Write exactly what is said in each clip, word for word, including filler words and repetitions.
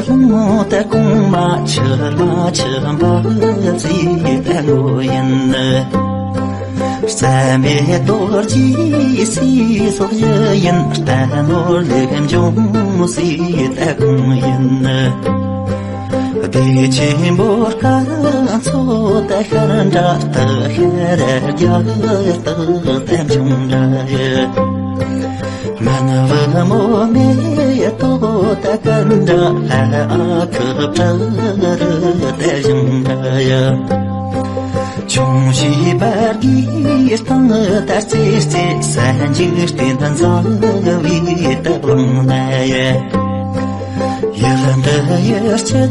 ལྷུང་ད་གོང་མ་ཆུ་མ་ཆུ་འབབ་ཚེ་ད་ངོ་ཡིན། རྩ་མེད་རྡོ་རྗེའི་སྲས་སོགས་ཡི་ཡིན། རྟ་ནོར་ལས་འབྱུང་སྲས་ད་གོང་ཡིན། བདེ་ཆེན་པོ་སྐར་ཚོགས་ད་ཤར་འདྲ་ད་ཤར་རྒྱ་སྟག་ད་འབྱུང་འདྲ་ཡི། མ་ཎི་བུ་མོ་མེ་ཏོག་ད་ཀ་འདྲ་ཨ་ཁུ་བྲག་རི་ད་བཞིན་འདྲ་ཡི། ཆུང་བྱིས་པར་གྱི་སྟེང་ད་རྩེ་རྩེ་སན་འཇིག་རྟེན་འཛམ་བུའི་ད་གླིང་ན་ཡི། ཡུལ་འདི་ཡུལ་སྤྱི་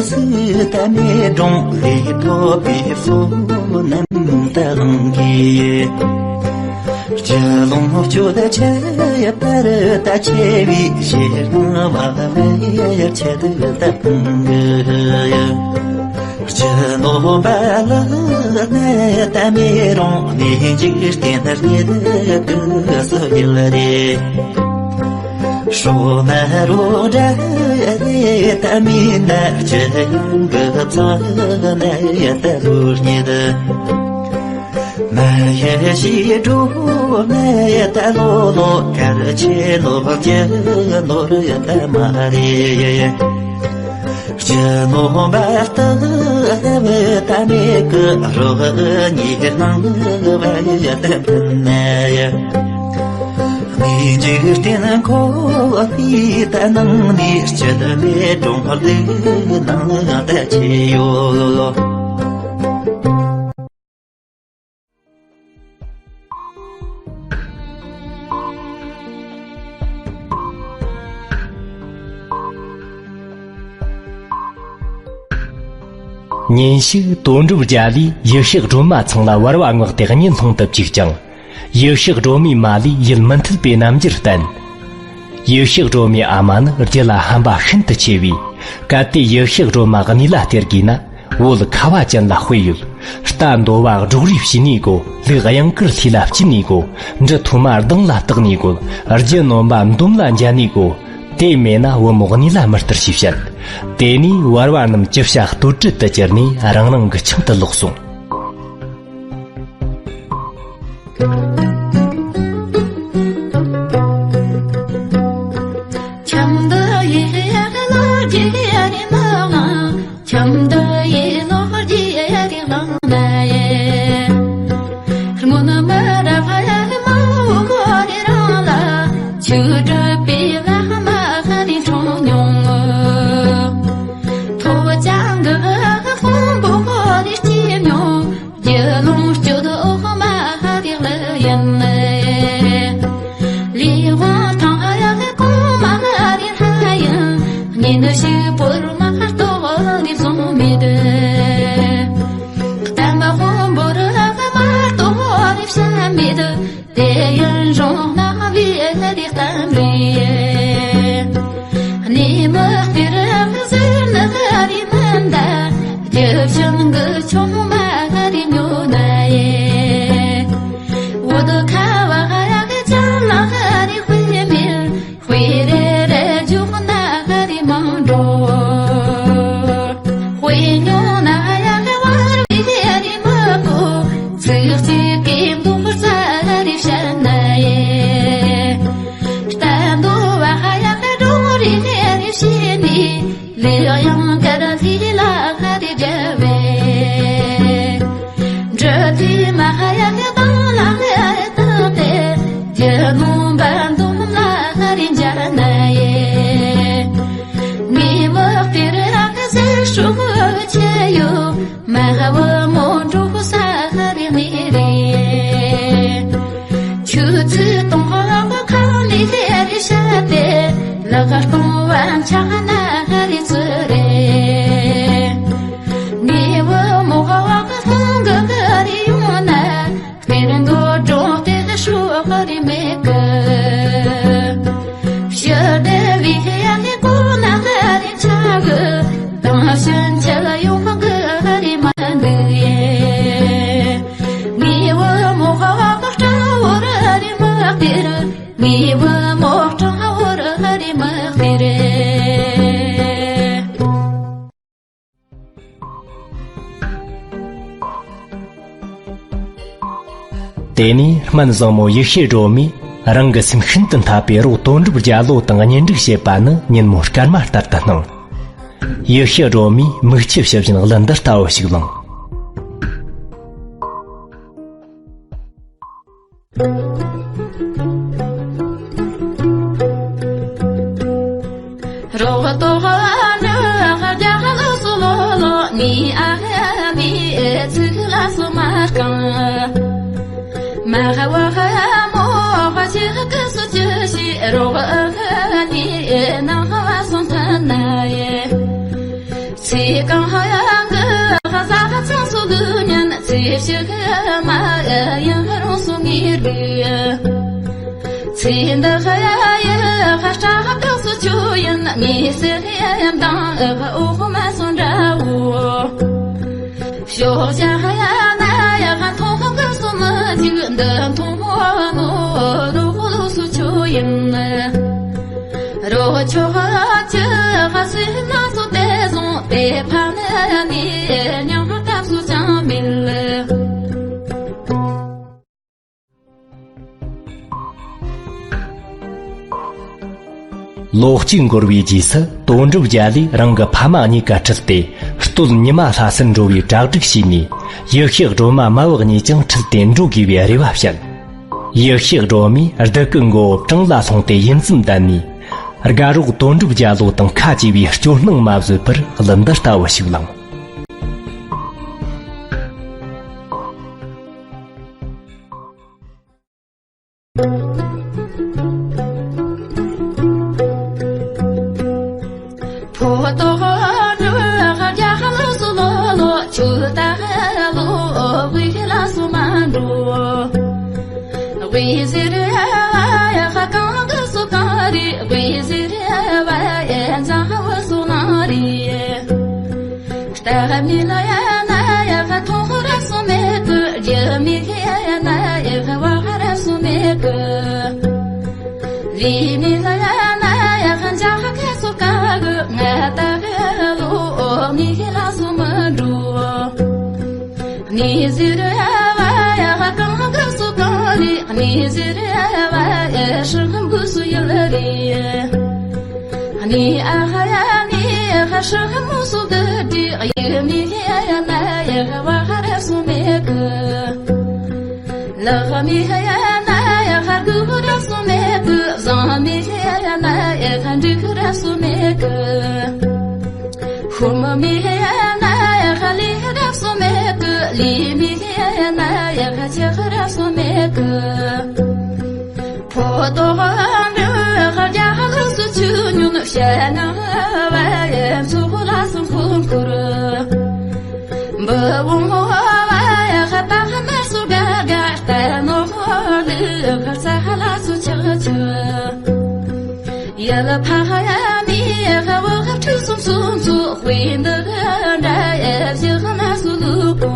སུ་ད་མེ་སྒྲོན་ལས་ཐོབ་པའི་བུ་རྣམས་ད་གླིང་གི། སྤྱི་ལོངས་སྤྱོད་ཆེ་བར་ད་ཆེ་བའི་ཞེ་སྣང་བ་བའི་ཆེད་དུ་ད་ཕུང་གི། སྤྱི་ནོར་བ་ལ་ནས་ད་མེ་རོང་ནས་འཇིག་རྟེན་རྙེད་དུ་སུ་ཡིན་རེད། སྲོ་མ་རོ་འདྲ་རེད་ད་མི་ན་སྤྱི་ཡོངས་ཀྱི་ཚོ་ན་ཡ་ད་ལུར་རྙེད། མ་ཡེ་ཤི་འགྲོ་ནས་ད་ལོ་ལོ་གར་ཆེ་ལོ་རྒྱ་ནོར་ཡ་ད་མ་རེད། སྤྱི་ནོར་བར་དུ་ད་མེད་ཀི་རོ་ཉི་སྣང་བ་ཡ་ད་ཕུན་ནས་ཡ། ངའི་འཇིག་རྟེན་ཁོ་བའི་ད་ནང་ནས་སྤྱི་ད་མེད་གྲོང་ཁར་ལུས་ནང་ད་ཆེ་ཡོད། ཉིན་ཞིག་དོན་གྲུབ་རྒྱལ་ལས་ཡུལ་ཤག་སྒྲོལ་མ་ཚང་ལ་བར་བ་མངགས་ཏེ་གཉིད་སློང་དུ་བཅུག་ཅིང་། ཡུལ་ཤག་སྒྲོལ་མའི་མ་ལས་ཡིད་མི་འཐད་པའི་རྣམ་འགྱུར་བསྟན། ཡུལ་ཤག་སྒྲོལ་མའི་ཨ་མ་ནི་རྒྱུད་ལ་ཧམ་པ་ཤིན་ཏུ་ཆེ་བས། གལ་ཏེ་ཡུལ་ཤག་སྒྲོལ་མ་གནས་ལ་སྟེར་དགོས་ན། བོད་ཁ་བ་ཅན་ལ་དཔེ་ཡོད། རྟ་འདོ་བ་སྒྲོག་རེས་བྱས་ནས་དགོ། ལུག་གཡང་དཀར་ལྷས་ལ་བཅིབས་ནས་དགོ། འབྲི་ཐོ་མ་ལྡང་ལ་བཏགས་ནས་དགོ། རྒྱུ་ནོམ་པ་འདོམ་ལ་འཇལ་ནས་དགོ། དེ་མེད་ན་བུ་མོ་གནས་ལ་མི་སྟེར་ཞེས་བཤད། དེ་ནས་བར་བ་རྣམས་ཅི་བྱ་གཏོལ་དྲིལ་དུ་གྱུར་ནས་རང་རང་གི་ཁྱིམ་དུ་ལོག་སོང་། ཁྱིམ་འདི་ཡི་ལོ་རྒྱུས་རེ་མ་ལང་། ཁྱིམ་འདི་ཡི་ལོ་རྒྱུས་རེ་གླེང་ན་ཡེ། སྔོན་མ་ར་ཧ་ཡ་མ་འོ་གོ་རེ་རང་ལ། ཆུ་གྲུབ་པའི་ལྷ་མ་ཧ་རི་འཁྲུངས་མྱོང་། ཐོ་ཅང་གི་ཧ་ཧ་ཧོང་པོ་གོ་རེ་སྐྱེས་མྱོང་། རྒྱུ་ལོངས་སྤྱོད་འོག་མ་ཧ་རི་ལ་ཡིན། ལི་ཝང་ཐང་ཧ་ཡ་ཧ་གོང་མ་ཧ་རི་ལྷ་ཡིན། ཉིན་ཞིག་བོར་མ་ཧ་རྟོགས་ནི་བཟུང་མེད། གཏམ་དཔོན་པོ་ར་ཧ་མ་རྟོགས་ནི་བྱ་མེད། དེ་ཡང་རང་རྣམ་པའི་ལྷ་རི་གཏམ་རེད། གནས་མི་དེར་ཟེར་ན་ལྷ་རི་མིན་ད། རྒྱབ་བྱང་གི་ཆུང་མ་ལྷ་རི་ཉོ་ན་ཡེ། འོ་དོ་ཁ་བ་ཧ་ཡ་གི་ཅང་ལ་ལྷ་རི་དཔེ་མེད། དཔེ་རེ་རེ་འཇོག་ན་ཧ་རི་མང་འགྲོ། དཔེ་ཉོ་ན་ཡ་ཧ་བར་བའི་ཧ་རི་མ་གོ། ཚིག་གཅིག་གིས་མདོ་རྩ་ཧ་རི་བཤད་ན་ཡེ། རྟ་འདོ་བ་ཧ་ཡ་ཧ་འགྲོ་རི་ཧ་རི་བྱས་ནས། ལུག་གཡང་དཀར་ལྷས་ལ་ཧ་རི་རྒྱབ་པས། འབྲི་ཐོ་མ་ཧ་ཡ་ཧ་དང་ལ་ཧ་རི་བཏགས་ཏེ། རྒྱུ་ནོམ་པ་འདོམ་ལ་ཧ་རི་འཇལ་ན་ཡེ། ངའི་མི་དེར་ཨ་ཁ་ཟེར་ཧྲུག་ཆེ་ཡོད། མ་ཧ་བུ་མོ་འགྲོ་ས་ཧ་རི་ནི་རེད། ཆུ་ཚོད་སྟོང་ཧ་བུ་ཁ་ནི་ཧ་རི་ཤ་སྟེ། ལ་ཁ་སྟོང་བ་འཆག་ན་ཧ་རི་ཚུ་རེད། ངའི་བུ་མོ་ཧ་བུ་ཁ་སྟོང་གི་ཧ་རི་ཡོང་ན། སྟེར་འདོད་འགྲོ་སྟེ་ཧྲུག་ཧ་རི་མེད་གི། ཕྱི་དེ་བི་ཧེ་ཡ་ནི་གོ་ན་ཧ་རི་ཆ་གི། དང་ཤན་ཆ་ཡོང་གི་ཧ་རི་མ་འདུག་ཡེ། ངའི་བུ་མོ་ཧ་བུ་སྤྲང་བོར་ཧ་རི་མ་སྟེར། ངའི་བུ་མོ་སྤྲང་བོར་ཧ་རི་མ་སྟེར། དེ་ནས་སྨན་བཟང་མོ་ཡེ་ཤེས་སྒྲོལ་མས་རང་གི་སེམས་ཤིན་ཏུ་འཐད་པའི་རོགས་དོན་གྲུབ་རྒྱལ་ལོ་དང་གཉེན་སྒྲིག་བྱེད་པ་ནི་ཉིན་མོ་སྐར་མ་ལྟར་དུ་སྣང་། ཡེ་ཤེས་སྒྲོལ་མས་མིག་ཆུ་བྱུགས་བཞིན་གླུ་འདི་ལྟ་བུ་ཞིག་བླངས། རོགས་དོ་ནི་རྒྱ་ལོ་སོ་ལོ་ལོ་ནི་ཨ་མི་ཚིག་ལ་སོ་མ་རྐང་། མ་ཧ་བ་ཧ་མོ་ཧ་ཅི་ཧ་ཀ་སོ་ཅི་ཤི་རོགས་ནི་ནང་ཧ་བ་སོ་མཐའ་ན་ཡེ། ཚེ་གང་ཡང་གི་ས་ཚང་སུ་ལུ་ཉན་ཚེ་ཕྱི་མ་ཡང་རུང་སུ་ངེར་བི། ཚེ་འདི་ཡི་ཧ་སྐྲག་སུ་ཆུ་ཡིན་ངེས་སེ་ཡང་དང་འོག་མ་སུ་འདྲ་བོ། ཤོག་བྱ་ཡ་ན་ཡ་ཧ་ཐོག་གི་སུ་མི་ཅིག་འདི་མཐོང་བོ་ནོ་རུ་ཧུ་ལུ་སུ་ཆུ་ཡིན། རོ་ཆོ་ཅི་ཧ་སི་ན་སུ་དེ་སོང་དེ་ཕ་ནི་ནི་ཉམ་ཧ་ཏབ་སུ་ཅང་མིན་ལེ། ལོ་གཅིག་འགོར་བའི་རྗེས་སུ་དོན་གྲུབ་རྒྱལ་ལས་རང་གི་ཕ་མ་གཉིས་ཀ་ཁྲིད་དེ་སྟོད་ཉི་མ་ལྷ་སར་འགྲོ་བའི་གྲ་སྒྲིག་བྱས་ནས། ཡེ་ཤེས་སྒྲོལ་མ་མ་བུ་གཉིས་ཀྱང་ཁྲིད་དེ་འགྲོ་དགོས་པའི་རེ་བ་བཤད། ཡེ་ཤེས་སྒྲོལ་མས་བདུད་ཀྱི་མགོ་བོ་བྲང་ལ་ལྷུང་སྟེ་ཡིད་ཚིམ་བསྡད་ནས། དགའ་རོགས་དོན་གྲུབ་རྒྱལ་ལོ་དང་ཁ་གྱེས་པའི་སྐྱོ་སྣང་མ་བཟོད་པར་གླུ་འདི་ལྟ་བུ་ཞིག་བླངས། ཕོ་ཏོ་ཧོ་ནུ་ཧ་རྒྱ་ཧ་ལོ་སུ་ལོ་ལོ་ཆུ་ཏ་ཧ་ལོ་ཝི་ཧི་ལ་སུ་མ་འགྲོ། ཝི་ཟི་རི་ཧ་ཡ་ཧ་གང་གི་སུ་གང་རི་ཝི་ཟི་རི་ཧ་ཡ་ཛ་ཧ་བ་སུ་ན་རི། ལྟ་མི་ལ་ཡ་ན་ཡ་ཧ་ཐོ་ཧ་ར་སུ་མེ་ཀུ། རྒྱ་མི་ཧ་ཡ་ན་ཡ་ཧ་བ་ཧ་ར་སུ་མེ་ཀུ། ལི་མི་ལ་ཡ་ན་ཡ་ཧ་འཇའ་ཧ་ཁ་སུ་ཀ་གུ། ང་ད་ཧ་ལོ་ནི་ཧི་ལ་སུ་མ་འགྲོ། ནི་ཟི་ར་བ་ཡ་ཧ་གང་ག་སུ་གང་རི། ནི་ཟི་ར་བ་ཡ་ཧྲི་ཧམ་གུ་སུ་ཡ་ལ་རི། ནི་ཨ་ཧ་ཡ་ནི་ཧ་ཧྲི་ཧམ་སུ་ག་དྲི། ཡི་མི་ཧ་ཡ་ན་ཡ་ཧ་བ་ཧ་ར་སུ་མེ་གུ། ལ་ཧ་མི་ཧ་ཡ་ན་ཡ་ཧ་གུ་ཧུ་ར་སུ་མེ་གུ། ཟ་མི་ཧ་ཡ་ན་ཡ་ཧ་འགྲིག་ར་སུ་མེ་གུ། ཧུ་མ་མི་ཧ་ཡ་ན་ཡ་ཧ་ལི་ཧ་ར་སུ་མེ་གུ། ལི་མི་ཧ་ཡ་ན་ཡ་ཧ་ཆ་ཧ་ར་སུ་མེ་གུ། ཕོ་ཏོ་ཧ་འདྲ་ཧ་རྒྱ་ཧ་ལུ་སུ་ཆུ་ཉུ་ནུ་ཤ་ན་བ་ཡ་སུ་ཧུ་ལ་སུ་ཁུ་ཁུ་རུ། འབུ་བུ་མོ་བ་ཡ་ཧ་ཏ་ཧ་ན་སུ་ག་ག་ཏ་ནོ་ཧོ་ལི་ཧ་ས་ཧ་ལ་སུ་ཆ་ཆུ། ཡ་ལ་ཕ་ཧ་ཡ་མི་ཧ་བ་ཧ་ཁྲུ་སུ་སུ་སུ་ཧུའི་འདི་ཧ་འདྲ་ཡ་ཞི་ཧ་ན་སུ་ལུ་པོ།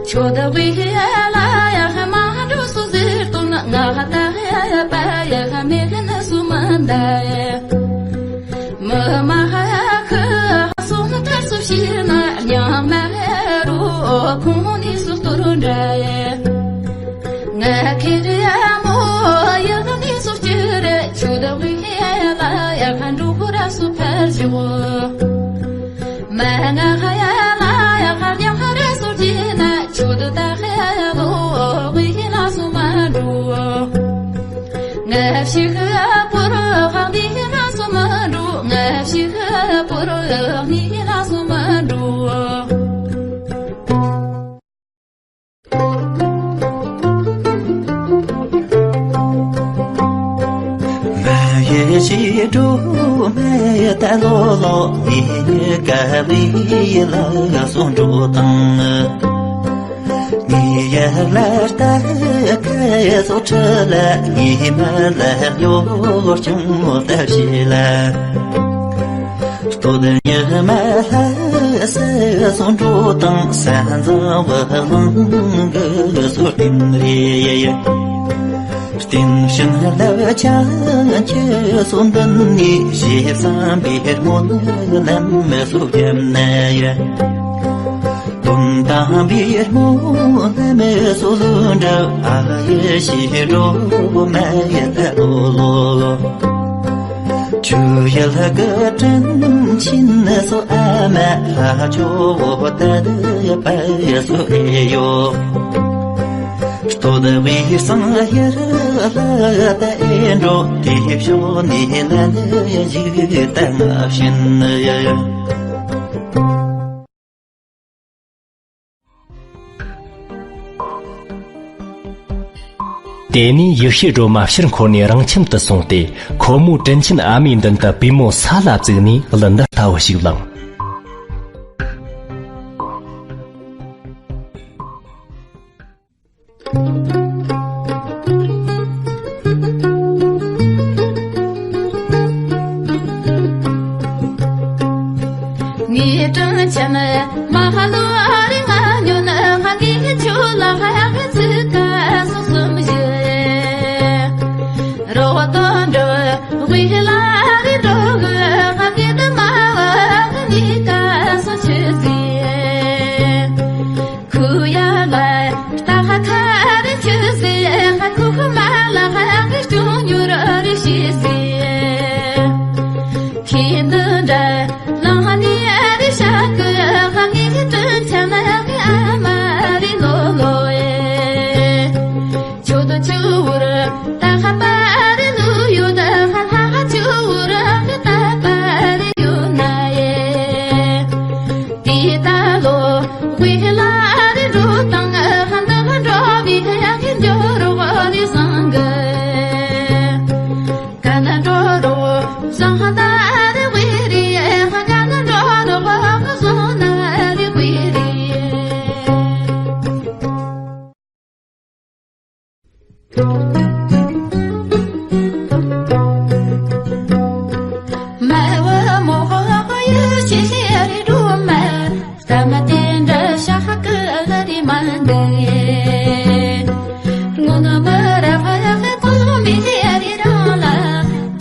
ཆོ་ད་ཝི་ཧི་ཡ་ལ་ཡ་ཧ་མ་འགྲོ་སུ་ཟེར་དོ་ན། ང་ཧ་ད་ཧ་ཡ་པ་ཡ་ཧ་མེ་ཧ་ན་སུ་མ་འདའ་ཡ། མི་མ་ཧ་ཡ་ཁུ་ཧ་སུ་ཧ་ད་སུ་ཤི་ན་ཉང་མ་ཧ་རུ་ཁུ་ནི་སུ་ཏུ་རུ་འདྲ་ཡ། ང་ཁེ་རི་ཡ་མོ་ཡ་ཧ་ནི་སུ་ཅི་རེ་ཆུ་ད་ཝི་ཧི་ཡ་ལ་ཡ་ཧ་འགྲོ་ཁུ་ར་སུ་ཕར་ཞུ། མ་ང་ཧ་ཡ་ལ་ཡ་ཧ་རྒྱ་ཧ་ར་སུ་ཅི་ན་ཆུ་ད་ད་ཧ་ཡ་ལོ་ཝི་ཧི་ལ་སུ་མ་འགྲོ། ང་ཤི་ཧ་པོ་ར་ཧ་ནི་ཧི་ལ་སུ་མ་འགྲོ། ང་ཤི་ཧ་པོ་ར་ཧ་ནི་ཧི་ལ་སུ་མ་འགྲོ། མ་ཡེ་ཤེས་སྒྲོལ་མས་ད་ལོ་ལོ་ཡིན་ག་ལི་ལ་སོང་འགྲོ་དང་། ངེད་ཡར་ལ་ལྟ་ག་སོ་ཁྲི་ལ་ཉི་མ་ལ་ཡོ་ཆུང་ལྟ་བྱེད་ལ། སྟོད་ཉི་མ་ལྷ་སའི་སོ་འགྲོ་དང་ས་འཛམ་བུ་གླིང་གི་སོ་སྟེང་རེ། སྟེང་ཤིང་ལ་ཆ་ཁྱི་སོ་འདི་ནི་ཞེ་བསམ་པའི་སྨོན་ལམ་སོ་བརྒྱབ་ན་ཡ། དོན་ དང་པའི་སྨོན་ལམ་སོལ་འདྲ་ཨ་ཡེ་ཤེས་འགྲོ་མ་ཡེ་ལོ་ལོ། ཆུ་ཡལ་གི་དྲིན་ཆེན་སོ་ཨ་མ་ལྷ་ཆོས་ད་དུ་ཡ་པ་ཡ་སོ་ཨེ་ཡོ། ལྟོ་ད་བའི་སང་ཡར་ལ་ད་ཨེ་འགྲོ་དེ་ཕྱོགས་ནས་ལ་ལ་ཡ་ཞིག་ད་ང་བཞིན་ཡ། དེ་ནས་ཡེ་ཤེས་སྒྲོལ་མ་ཕྱིར་འཁོར་ནས་རང་ཁྱིམ་དུ་སོང་སྟེ། ཁོ་མོ་དྲིན་ཆེན་ཨ་མའི་མདུན་དུ་པུས་མོ་ས་ལ་བཙུགས་ནས་གླུ་འདི་ལྟ་བུ་ཞིག་བླངས། ངའི་དྲིན་ཆེན་མ་ལོ་རིང་ཉོན་ངའི་ཆུ་ལ་ཧ་ཧ་ཚིག་ཀ་སོ་སུམ་བཞི། རོགས་དོན་འགྲུབ་དབུས་ལ་རི་འགྲོ་གི་ཧ་ངའི་དུ་མ་བ་ངའི་ཀ་སོ་ཆུ་ཟི། ཁུ་ཡ་ལ་ལྟ་ཧ་ཐ་རི་ཆུ་ཟི་ཧ་ཁུ་ཁུ་མ་ལ་ཧ་ཧ་ཀི་ཅུང་ཉུ་ར་རི་ཤི་ཟི། ཁྱེད་འདི་འདྲ་ལང་ནི་ཨ་རི་ཤ་ཀི་ཧ་ངི་ཀི་ཏུ་ཆ་མ་ཧ་ངི་ཨ་མ་རི་ལོ་ལོ་ཨེ། ཆུ་དུ་ཆུ་བུར་ད་ཧ་པ་རི་ལུ་ཡོད་ཧ་ལ་ཧ་ཆུ་བུར་ཧ་ད་པ་རི་ཡོད་ན་ཨེ། དེ་ད་ལོ་དབུས་ལ་རི་འགྲོ་དང་ཧ་འདི་འགྲོ་བའི་ཡ་གི་འགྱུར་བ་རི་བཟང་གི། ག་ན་འགྲོ་རོགས་བཟང་ད་རི་དབུས་རི་ཧ་ག་ན་འགྲོ་རོགས་བཟང་ན་རི་དབུས་རི། མ་བུ་མོ་ཧོ་ཧོ་ཡུ་ཤི་ཤི་རི་རུ་མ། ལྟ་མ་དེ་འདྲ་ཤ་ཧ་ཀི་རི་མ་འདི། སྔོན་མ་ར་ཧ་ཧ་ཏོ་མི་ལི་རི་རང་ལ།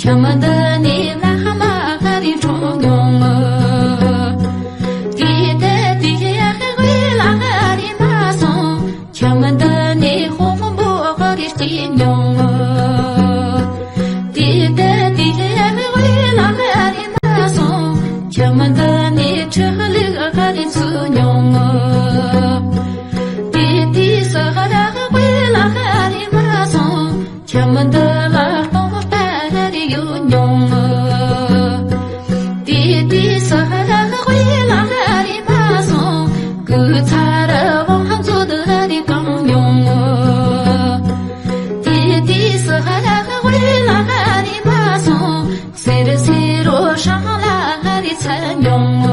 ཁྱམས་འདི་ནི་ལ་ཧ་མ་ཧ་རི་འཁྲུངས་མྱོང་། དེ་དེ་དེ་ཧ་ཧ་དབུས་ལ་ཧ་རི་མ་སོང་། ཁྱམས་འདི་ནས་དཔོན་པོ་ཧ་རི་སྐྱེས་མྱོང་། དེ་དེ་དེ་ལས་དབུས་ལ་ཧ་རི་མ་སོང་། ཁྱམས་འདི་ནས་ཁྲི་ལུག་ཧ་རི་ཚུགས་མྱོང་། དེ་དེ་སུ་ཧ་ར་དབུས་ལ་ཧ་རི་མ་སོང་། ཁྱམས་འདི་ལ་སྟོང་པ་ཧ་རི་ཡོད་མྱོང་། དེ་དེ་སུ་ཧ་ར་དབུས་ལ་ཧ་རི་མ་སོང་། སྐུ་ཚ་ར་བང་མཛོད་ཧ་རི་གང་མྱོང་། དེ་དེ་སུ་ཧ་ར་དབུས་ལ་ཧ་རི་མ་སོང་། སེར་སེར་རོ་ཧྲང་ལ་ཧ་རི་ཚ་མྱོང་།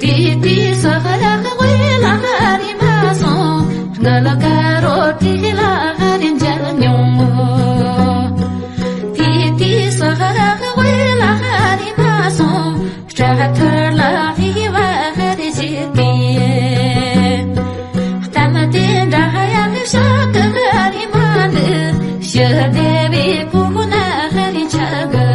དེ་དེ་སུ་ཧ་ར་དབུས་ལ་ཧ་རི་མ་སོང་། ང་ལ་ཀ་རོ་དེ་ལ་ཧ་རི་མཇལ་མྱོང་། དེ་དེ་སུ་ཧ་ར་དབུས་ལ་ཧ་རི་མ་སོང་། སྐྲ་ཐུར་ལ་ཧི་བ་ཧ་རི་ཞི་ཏི། གཏམ་དེ་འདྲ་ཧ་ཡ་ཧི་ཤ་ཀི་ཧ་རི་མ་ནི། ཞི་བདེ་བའི་བུ་ན་ཧ་རི་ཆ་གི།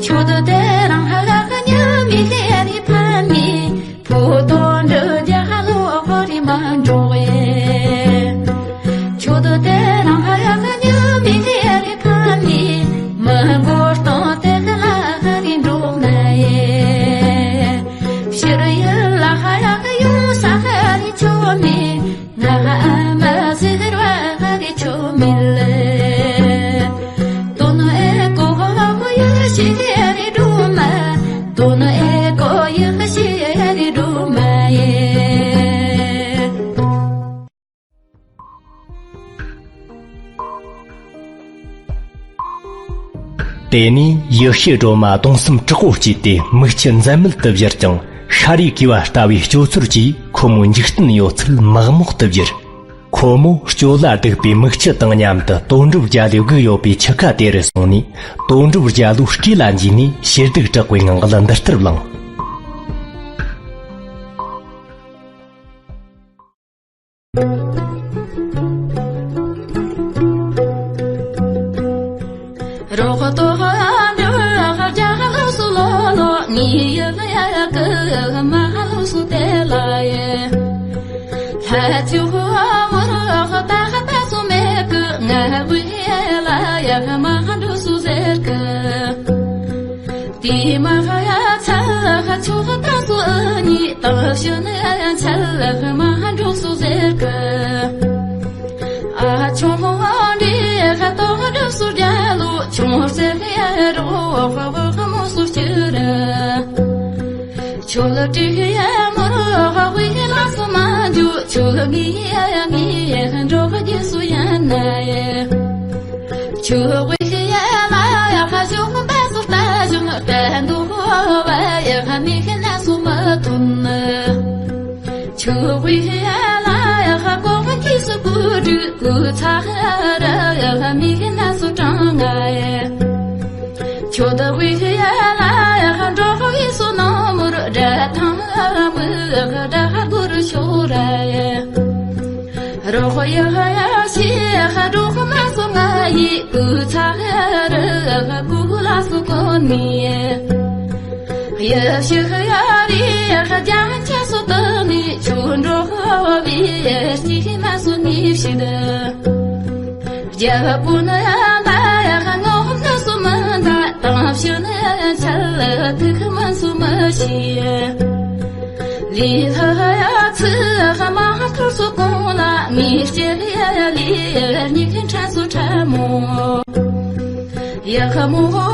ཆོས་དེ་རང་ཧ་ལ་ཉམས་མི་ལེ་རི་ཕ་མི། བུ་དོན་འགྲུབ་རྒྱ་ལོ་ཧོ་རི་མ་འགྲོ་བས། ཆོས་དེ་རང་ཧ་ཡ་ཉམས་མི་ལེ་རི་ཕ་མི། མི་མགོ་སྟོང་དེ་ལ་ཧ་རི་འགྲོ་ན་ཡེ། ཕྱིར་ཡུལ་ལ་ཧ་ཡ་ཡོང་ས་ཧ་རི་ཆོ་མི། ང་ཧ་མ་ཟེར་བ་ཧ་རི་ཆོ་མི་ལེ། དོ་ནོ་ཨེ་ཀོ་ཧོ་ཧོ་ཡ་ཤི་ཧ་རི་འགྲོ་མ། དོ་ནོ་ཨེ་ཀོ་ཡ་ཤི་ཧ་རི་འགྲོ་མ་ཡེ། དེ་ནས་ཡེ་ཤེས་སྒྲོལ་མ་གདུང་སེམས་དྲག་པོ་སྐྱེས་ཏེ་མིག་ཆུ་འཛད་མེད་དུ་བཞུར་ཀྱང་ཤཱ་རིའི་ཀྱི་བ་ལྟ་བུའི་སྤྱོད་ཚུལ་གྱིས་ཁོ་མོའི་འཇིག་རྟེན་ཡོད་ཚད་མག་མོག་ཏུ་བསྒྱུར། ཁོ་མོ་སྐྱོ་ལ་སྡུག་པའི་མིག་ཆུ་དང་མཉམ་དུ་དོན་གྲུབ་རྒྱ་ལོས་བསྒུགས་ཡོད་པའི་ཆུ་ཁ་དེ་རུ་སོང་ནས་དོན་གྲུབ་རྒྱ་ལོའི་སྐེ་ལ་འཇུས་ནས་ཞེ་སྡུག་དྲག་པོའི་ངང་ལ་འདི་ལྟར་བླངས། ལྷ་ཆུ་མོར་ཧོ་ད་ཧ་ད་སུ་མེ་ཀུ་ང་བི་ལ་ཡ་མ་འགྲོ་སུ་ཟེར་ཀི། དེ་མ་ཧ་ཡ་ཚ་ཧ་ཆུ་ཧ་ད་སུ་ཨ་ནི་ད་ཤི་ནི་ཡ་ཚ་ཧ་མ་འགྲོ་སུ་ཟེར་ཀི། ཨ་ཆུང་ཧོ་འདི་ཧ་ཏོ་འགྲོ་སུ་རྒྱ་ལུ་ཆུང་སེ་ཧ་རོ་ཧ་བ་ཧ་མོ་སུ་ཅི་ར། ཆོ་ལ་ཏི་ཡ་མོ་རོ་ཧ་ཝི་ལ་སོ་མ་འཇུ། ཆོ་ལ་ངི་ཡ་ཡ་ངི་ཡ་འགྲོ་ཧ་རྒྱ་སུ་ཡ་ན་ཡ། ཆོ་ཝི་ཡ་ལ་ཡ་ཧ་ཞུ་ཧ་པ་སུ་ཏ་ཞུ་ཏ་འདུ་ཧ་བ་ཡ་ཧ་མི་ཧ་ན་སུ་མ་ཐུན་ན། ཆོ་ཝི་ཡ་ལ་ཡ་ཧ་གོ་ཧ་ཁི་སུ་ཀུ་རུ་ཀུ་ཚ་ཧ་ར་ཡ་ཧ་མི་ཧ་ན་སུ་ཀྲང་ང་ཡ། ཁྱོད་དག་ཡ་ལ་ཡ་འགྲོ་ཡི་སོ་ནོ་མུར་དགྲ་ཐང་མི་དགྲ་གུར་ཤོ་ར་ཡ། རོ་ཡ་ཡ་ཤི་ཡ་འགྲོ་མ་སོ་ང་ཡི་ཀུ་ཚ་ར་ཀུ་ལ་སོ་གོ་ནི་ཡ། ཡ་ཤི་ཡ་རི་ཡ་རྒྱ་ཆ་སོ་ཏ་ནི་ཆུ་འགྲོ་བི་ཡ་ཤི་མ་སོ་ནི་ཤི་ད། རྒྱལ་པོ་ནི་ཡ་ད་ཡ་ངོ་ནི་སུ་མི་འདའ། དང་ཕྱི་ནི་ཡ་ཆ་ལ་ཐུག་མི་སུ་མི་ཤེས། ལི་ལ་ཡ་ཚི་ཧ་མ་ཐུར་སུ་གོང་ལ་མི་སྐྱེ་ལི་ཡ་ལི་ཡ་ཉི་ཁན་ཁྲ་སུ་ཁྲ་མོ། ཡ་ཁ་མོ་ཧོ་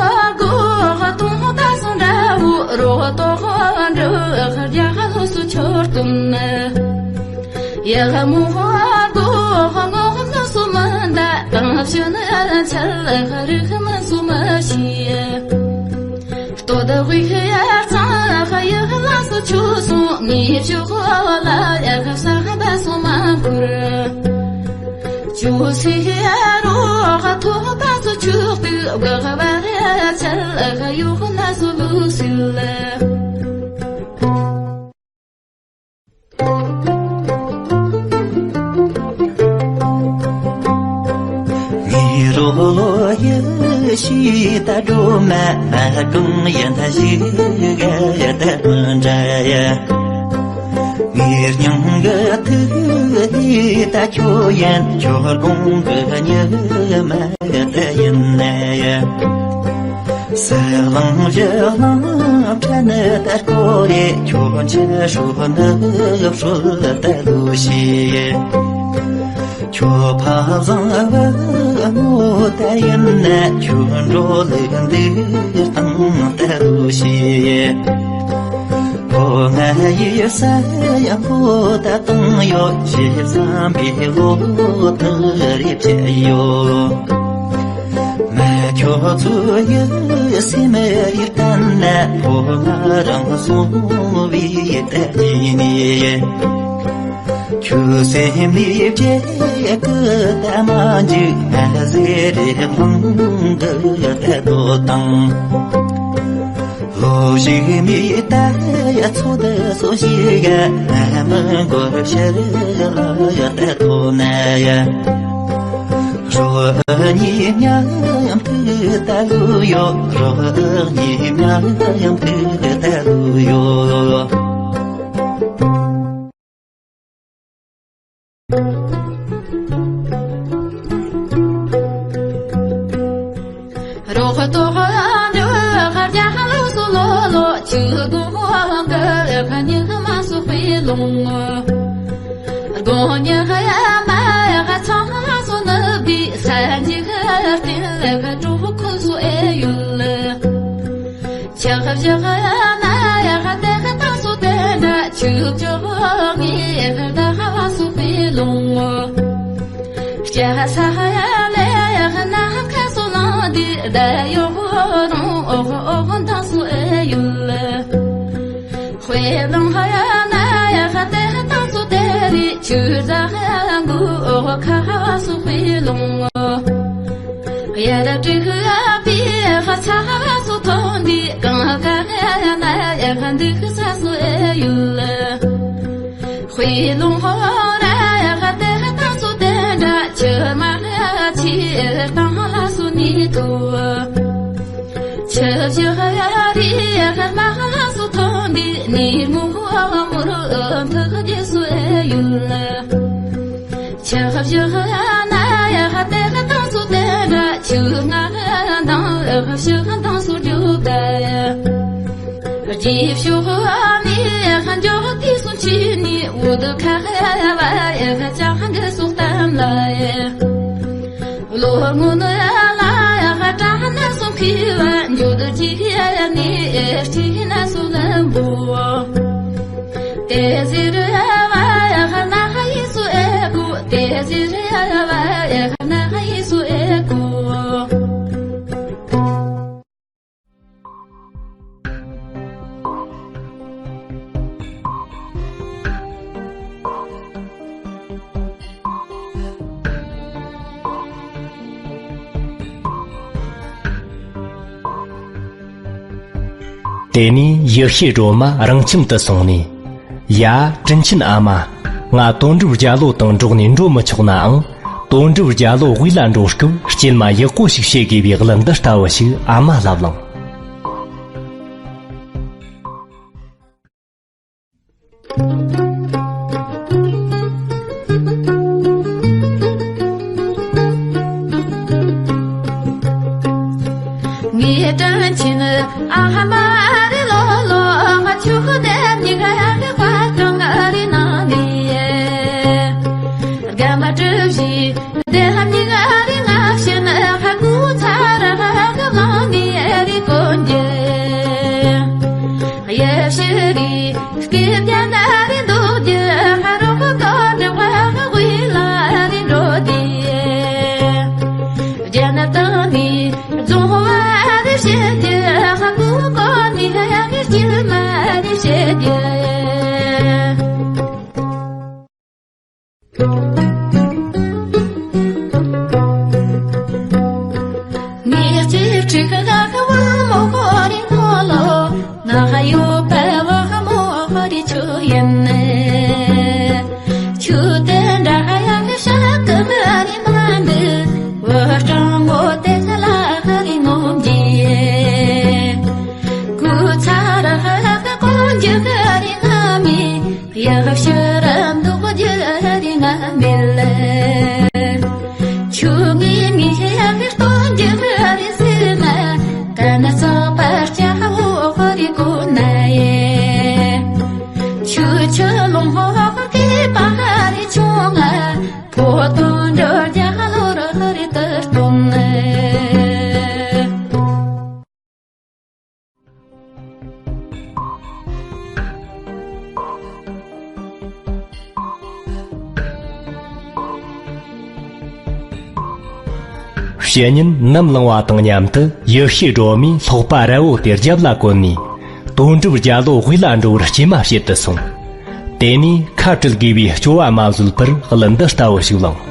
གོ་ཧ་ཏོང་ཧོ་ད་སུ་འདྲ་བོ་རོ་ཏོ་ཧོ་འདྲ་ཧ་རྒྱ་ཧ་ལོ་སུ་ཆོར་ཏུན་ནི། ཡ་ཧ་མོ་ཧོ་གོ་ཧ་ངོ་ཧ་ནོ་སུ་མ་འདའ། དང་ཕྱི་ནི་ཡ་ཆ་ལ་ཧ་རི་ཧ་མ་སུ་མ་ཤི་ཡ། ལྟོ་ད་ཝི་ཧ་ཡ་ཚང་ཧ་ཡ་ཧ་ལ་སུ་ཆུ་སུ་ནི་ཆུ་ཧོ་ལ་ཡ་ཧ་ས་ཧ་ད་སུ་མ་ཁུར། ཆུ་སི་ཧ་རོ་ཧ་ཐོ་ཧ་ད་སུ་ཆུ་ཏུ་ག་ཧ་བ་ཧ་ཡ་ཆ་ལ་ཧ་ཡུ་ཧ་ན་སུ་ལུ་སི་ལ། ངེད་རོ་ཡི་ཤི་ད་སྒྲོལ་མ་མ་གང་ཡིན་ད་ཞིག་ག་ད་མི་འདྲ་ཡ། ངེད་སྙིང་གི་ཐུགས་ལས་ད་ཁྱོད་ཡིན་ཁྱོད་དགོངས་གི་ཉི་མ་ད་ཡིན་ན་ཡ། ས་ལང་བཞི་ལང་ཕྲ་ནི་ད་སྐོར་རེ་ཁྱོད་ཆ་ཧྲུལ་ནི་ཧྲུལ་ད་ལུ་ཤེས། ཁྱོད་ཕ་བཟང་བུ་མོ་ད་ཡིན་ན་ཁྱོད་འགྲོ་ལུགས་འདི་སྟངས་ད་ལུ་ཤེས། ཕོ་ང་ཡི་ས་ཡ་ཕོ་ད་དང་ཡོད་ཞེས་བསམ་པའི་བློ་ཐག་རེ་བྱས་ཡོད། མ་ཁྱོད་ཚོ་ཡི་སེམས་རིག་ལྟ་ན་ཕོ་ང་རང་སོང་བའི་ལྟ་ཡིན་ནི། ཁྱོད་སེམས་ནི་བྱེད་ཀི་ད་མ་འཇིག་ང་ཟེར་རེ་ལྷུང་གི་ལྟ་དོ་དང་། ལོ་ཞིག་མི་ལྟ་ཡ་ཚོ་ད་སོ་ཞིག་ང་མི་འགོར་ཕྱིར་ལ་ཡ་ལྟ་དོ་ན་ཡ། རོ་ཉི་མཉམ་དུ་ད་ལུ་ཡོ། རོ་ཉི་མཉམ་དུ་ད་ལུ་ཡོ། རོ་ཏོ་ཧ་འདྲ་ཧ་རྒྱ་ལོ་སོ་ལོ་ལོ་ཆུ་གོ་མོ་ག་ཁ་ཉི་མ་སོ་པའི་ལུང་། དགོན་ཉི་ཧ་ཡ་མ་ཡ་ཧ་ཚང་ལ་སོ་ནུབ་དི་ས་ཉི་ཧ་སྟེང་ལ་ཁ་གྲོགས་ཁོ་སོ་ཨེ་ཡུལ། ཆག་ཆག་ན་ཡ་ཧ་ཏེ་ཧ་ཏང་སོ་ཏེ་འདྲ་ཆུ་ཆོ་ངི་ཧ་ད་ཧ་བ་སོ་པའི་ལུང་། སྐྱ་ས་ཧ་ཡ་ལེ་ཡ་ཧ་ན་ཁ་སོ་ལང་དི་ད་ཡོ་ཧོ་རོང་ཨོ་ཧོ་ཨོ་ཧོ་ད་སོ་ཨེ་ཡུལ། དཔེ་ལོང་ཧ་ཡ་ན་ཡ་ཧ་ཏེ་ཧ་ཏང་སོ་ཏེ་རི་ཆུ་ཟ་ཧ་ཡ་གུ་ཨོ་ཧོ་ཁ་ཧ་བ་སོ་པའི་ལུང་། ཡ་ར་ཏི་ཧུ་ཨ་པི་ཧ་ཚ་ཧ་སུ་ཐོན་དི་གང་ག་ཡ་ན་ཡ་ག་འདི་ཧུ་ས་སུ་ཨེ་ཡུལ། ཧུའི་ལུང་ཧོ་ར་ཡ་ག་ཏེ་ཧ་ཏང་སུ་ཏེ་འདྲ་ཆུ་མ་ཧ་ཆི་ཧ་ཏང་ཧ་ལ་སུ་ནི་ཐུ། ཆུ་ཆུ་ཧ་ཡ་རི་ཡ་ག་མ་ཧ་ལ་སུ་ཐོན་དི་ནི་མུ་ཧོ་མུ་རུ་ཐུ་ཧ་ཇེ་སུ་ཨེ། ཡུལ། ཆུ་བཞི་ན་ཡ་ཧ་དེ་ཧ་དང་སུ་དེ་ར་ཆུ་ང་དང་ཧ་ཞི་ཧ་དང་སུ་རྒྱུ་ག་རྗེས་ཕྱོགས་ནི་ཧ་འཇོག་དུས་སུ་ཆུ་ནི་འུ་དུ་ཁ་ཧ་བ་ཡ་ཧ་ཅང་གི་སུ་གཏམ་ལ་ཡ། བློ་སྔོན་ལ་ཡ་ཧ་དྲ་ན་སུ་མཁས་བ་འཇུ་དུ་ཅི་ཡ་ནི་ཨེ་ཅི་ན་སུ་ལམ་བོ། དེ་ཟེར་བ་ཡ་ཧ་ན་ཧ་ཡི་སུ་ཨེ་གོ། དེ་ཟེར་བ་ཡ་ཧ་ན་ཧ་ཡི་སུ་ཨེ་གོ། དེ་ནས་ཡེ་ཤེས་སྒྲོལ་མ་རང་ཁྱིམ་དུ་སོང་ནས། ཡ། དྲིན་ཆེན་ཨ་མ། ང་དོན་གྲུབ་རྒྱ་ལོ་དང་འགྲོགས་ནས་འགྲོ་མི་ཆོག་ནའང་། དོན་གྲུབ་རྒྱ་ལོ་དབུས་ལ་འགྲོ་སྐབས་སྐྱེལ་མ་ཡག་པོ་ཞིག་བྱེད་དགོས་པའི་གླུ་འདི་ལྟ་བུ་ཞིག་ཨ་མ་ལབ་ལང་། ངའི་དྲིན་ཆེན་ཨ་མ་རེ་ལོ་ལོ། ང་ཆུ་ཁུ་དེབ་ཉི་ག་ཡ་གི་དཔའ་སྤྲང་རེ་ན་ནི། དགའ་མ་གྲུ་བཞི་དེབ་ཉི་ག་རེ་ང་བྱིན་ཧ་གུ་ཚ་ར་ཧ་ག་ལང་ནི་རེ་གོན་རྒྱུ། ཡེ་ཤེས་རི་སྐྱེ་རྒྱ་ན་རེ་འདུག་རྒྱུ། ཧ་རོ་ཧ་གོ་ནི་ཧ་ཧ་ཝི་ལ་རེ་འགྲོ་དེ། རྒྱ་ན་དང་ནི་རྫོང་བ་རེ་བྱེད་རྒྱུ། ཧ་གོ་གོ་ནི་ཧ་ཡ་གི་སྐྱིད་མ་རེ་བྱེད་རྒྱུ། ངེད་ཀྱི་ཁྲིག་ཁ་ཁ་བ་མོ་ཁོ་རི་ཁོ་ལོ། ང་ཡོད་པ་བ་མོ་ཁོ་རི་ཆུ་ཡིན་ནི། ཆུ་དེ་འདྲ་ཡག་ཤ་ཀི་མ་རི་མ་འདི། བུ་སྤྲང་མོ་དེ་ཚ་ལ་ཁ་རི་ངོམ་གྱི། ཁུ་ཚ་ར་ཁ་ཁ་ཀོན་གྱི་ཁ་རི་ང་མི། ཡག་ཤ་ར་འདུག་རྒྱུ་རི་ང་མི་ལ། ཆུ་ངི་མི་ཡག་སྟོན་གྱི་རི་ཟི་ན། ཀ་ན་ཚ་པར་ཅ་ཧོ་ཧོ་རི་ཀུ་ན་ཡེ། ཆུ་ཆུ་ལུང་ཧོ་ཧོ་ཧོ་ཀི་པ་ཧ་རི་ཆུ་ང་། ཕོ་དོན་འགྲོ་རྒྱ་ལོ་རོ་ཧ་རི་ཏར་ཏུན་ན། བཤེས་གཉེན་ནམ་ལངས་བ་དང་མཉམ་དུ་ཡེ་ཤེས་སྒྲོལ་མས་ལྷོག་པ་རལ་བོ་དེ་རྒྱབ་ལ་བཀོན་ནས། དོན་གྲུབ་རྒྱ་ལོ་དབུས་ལ་འགྲོ་བར་སྐྱེལ་མ་བྱེད་དུ་སོང་། དེ་ནས་ཁ་བྲལ་དགོས་པའི་སྐྱོ་བ་མ་བཟོད་པར་གླུ་འདི་ལྟ་བུ་ཞིག་བླངས།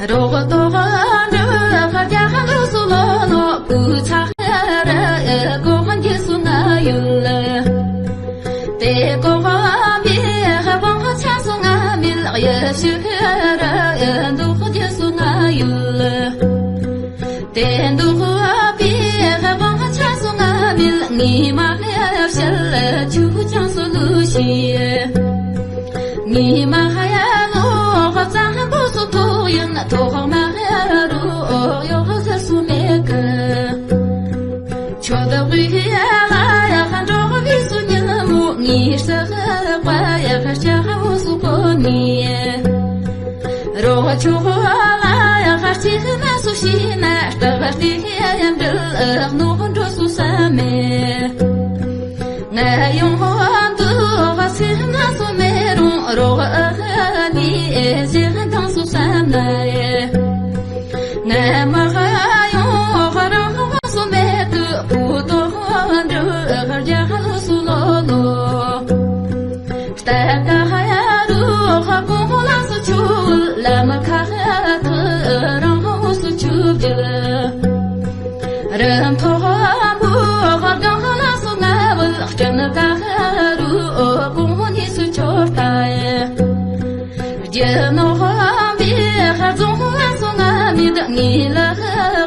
རོགས་ཏོ་འདྲ་རྒྱ་ལོ་སུ་ལོ་ལོ་བུ་ཚ་ར་གོ་འཇི་སུ་ང་ཡུལ། དེ་གོ་བི་ཧ་བང་ཆ་སུ་ང་མིལ། ཡེ་ཤུ་ར་འདུག་འཇི་སུ་ང་ཡུལ། དེ་འདུག་པའི་ཧ་བང་ཆ་སུ་ང་མིལ། ངི་མ་ཧ་ཤལ་ཆུ་ཆང་སུ་ལུ་ཤི། ངི་མ་ཧ་ཡ་ལོ་ཧ་ཙ་ཧ་བོ་སུ་ཐོ་ཡིན། ཐོ་ཧ་མ་ཧ་རུ་ཡོ་ཧ་ཟ་སུ་མེ་ཀི། ཆོ་ད་བི་ཧ་ཡ་ཧ་འགྲོ་བི་སུ་ཉི་མོ། ངི་ས་ཧ་པ་ཡ་ཧ་ཅ་ཧ་བོ་སུ་ཀོ་ནི། རོ་ཆུ་ཧོ་ལ་ཡ་ཧ་ཅི་ཧི་ན་སུ་ཤི་ན། ལྟ་བ་ཏི་ཧི་ཡ་ཡ་འདྲི་ཨ་ནོ་འགྲོ་སུ་ས་མེ། ང་ཡོང་ཧོ་འདུ་ཧ་སི་ན་སུ་མེ་རུང་། རོ་ཨ་ཧ་ནི་ཨེ་ཟི་ཧ་དང་སུ་ས་ན་ཡེ། ང་མ་ཧ་ཡོང་ཧ་རང་ཧ་སུ་མེ་ཏུ། པུ་ཏོ་ཧོ་འདྲི་ཨ་ཧ་རྒྱ་ཧ་ལུ་སུ་ལོ་ལོ། ཏ་ཀ་ཧ་ཡ་རུ་ཧ་གོང་ལ་སུ་ཆུ་ལ་མ་ཁ་ཧ་ཐུ་རང་ཧ་སུ་ཆུ་བྱི། རི་མཐོ་བུ་ཧ་གང་ལ་སུ་ང་བུལ། སྤྲིན་ཀ་ཧ་རུ་གོང་ནི་སུ་ཆོར་ཏ་ཡེ། རྒྱ་ནོ་ཧ་བི་ཧ་རྫོང་ལ་སུ་ང་མི་ད་ངི་ལ་ཧ།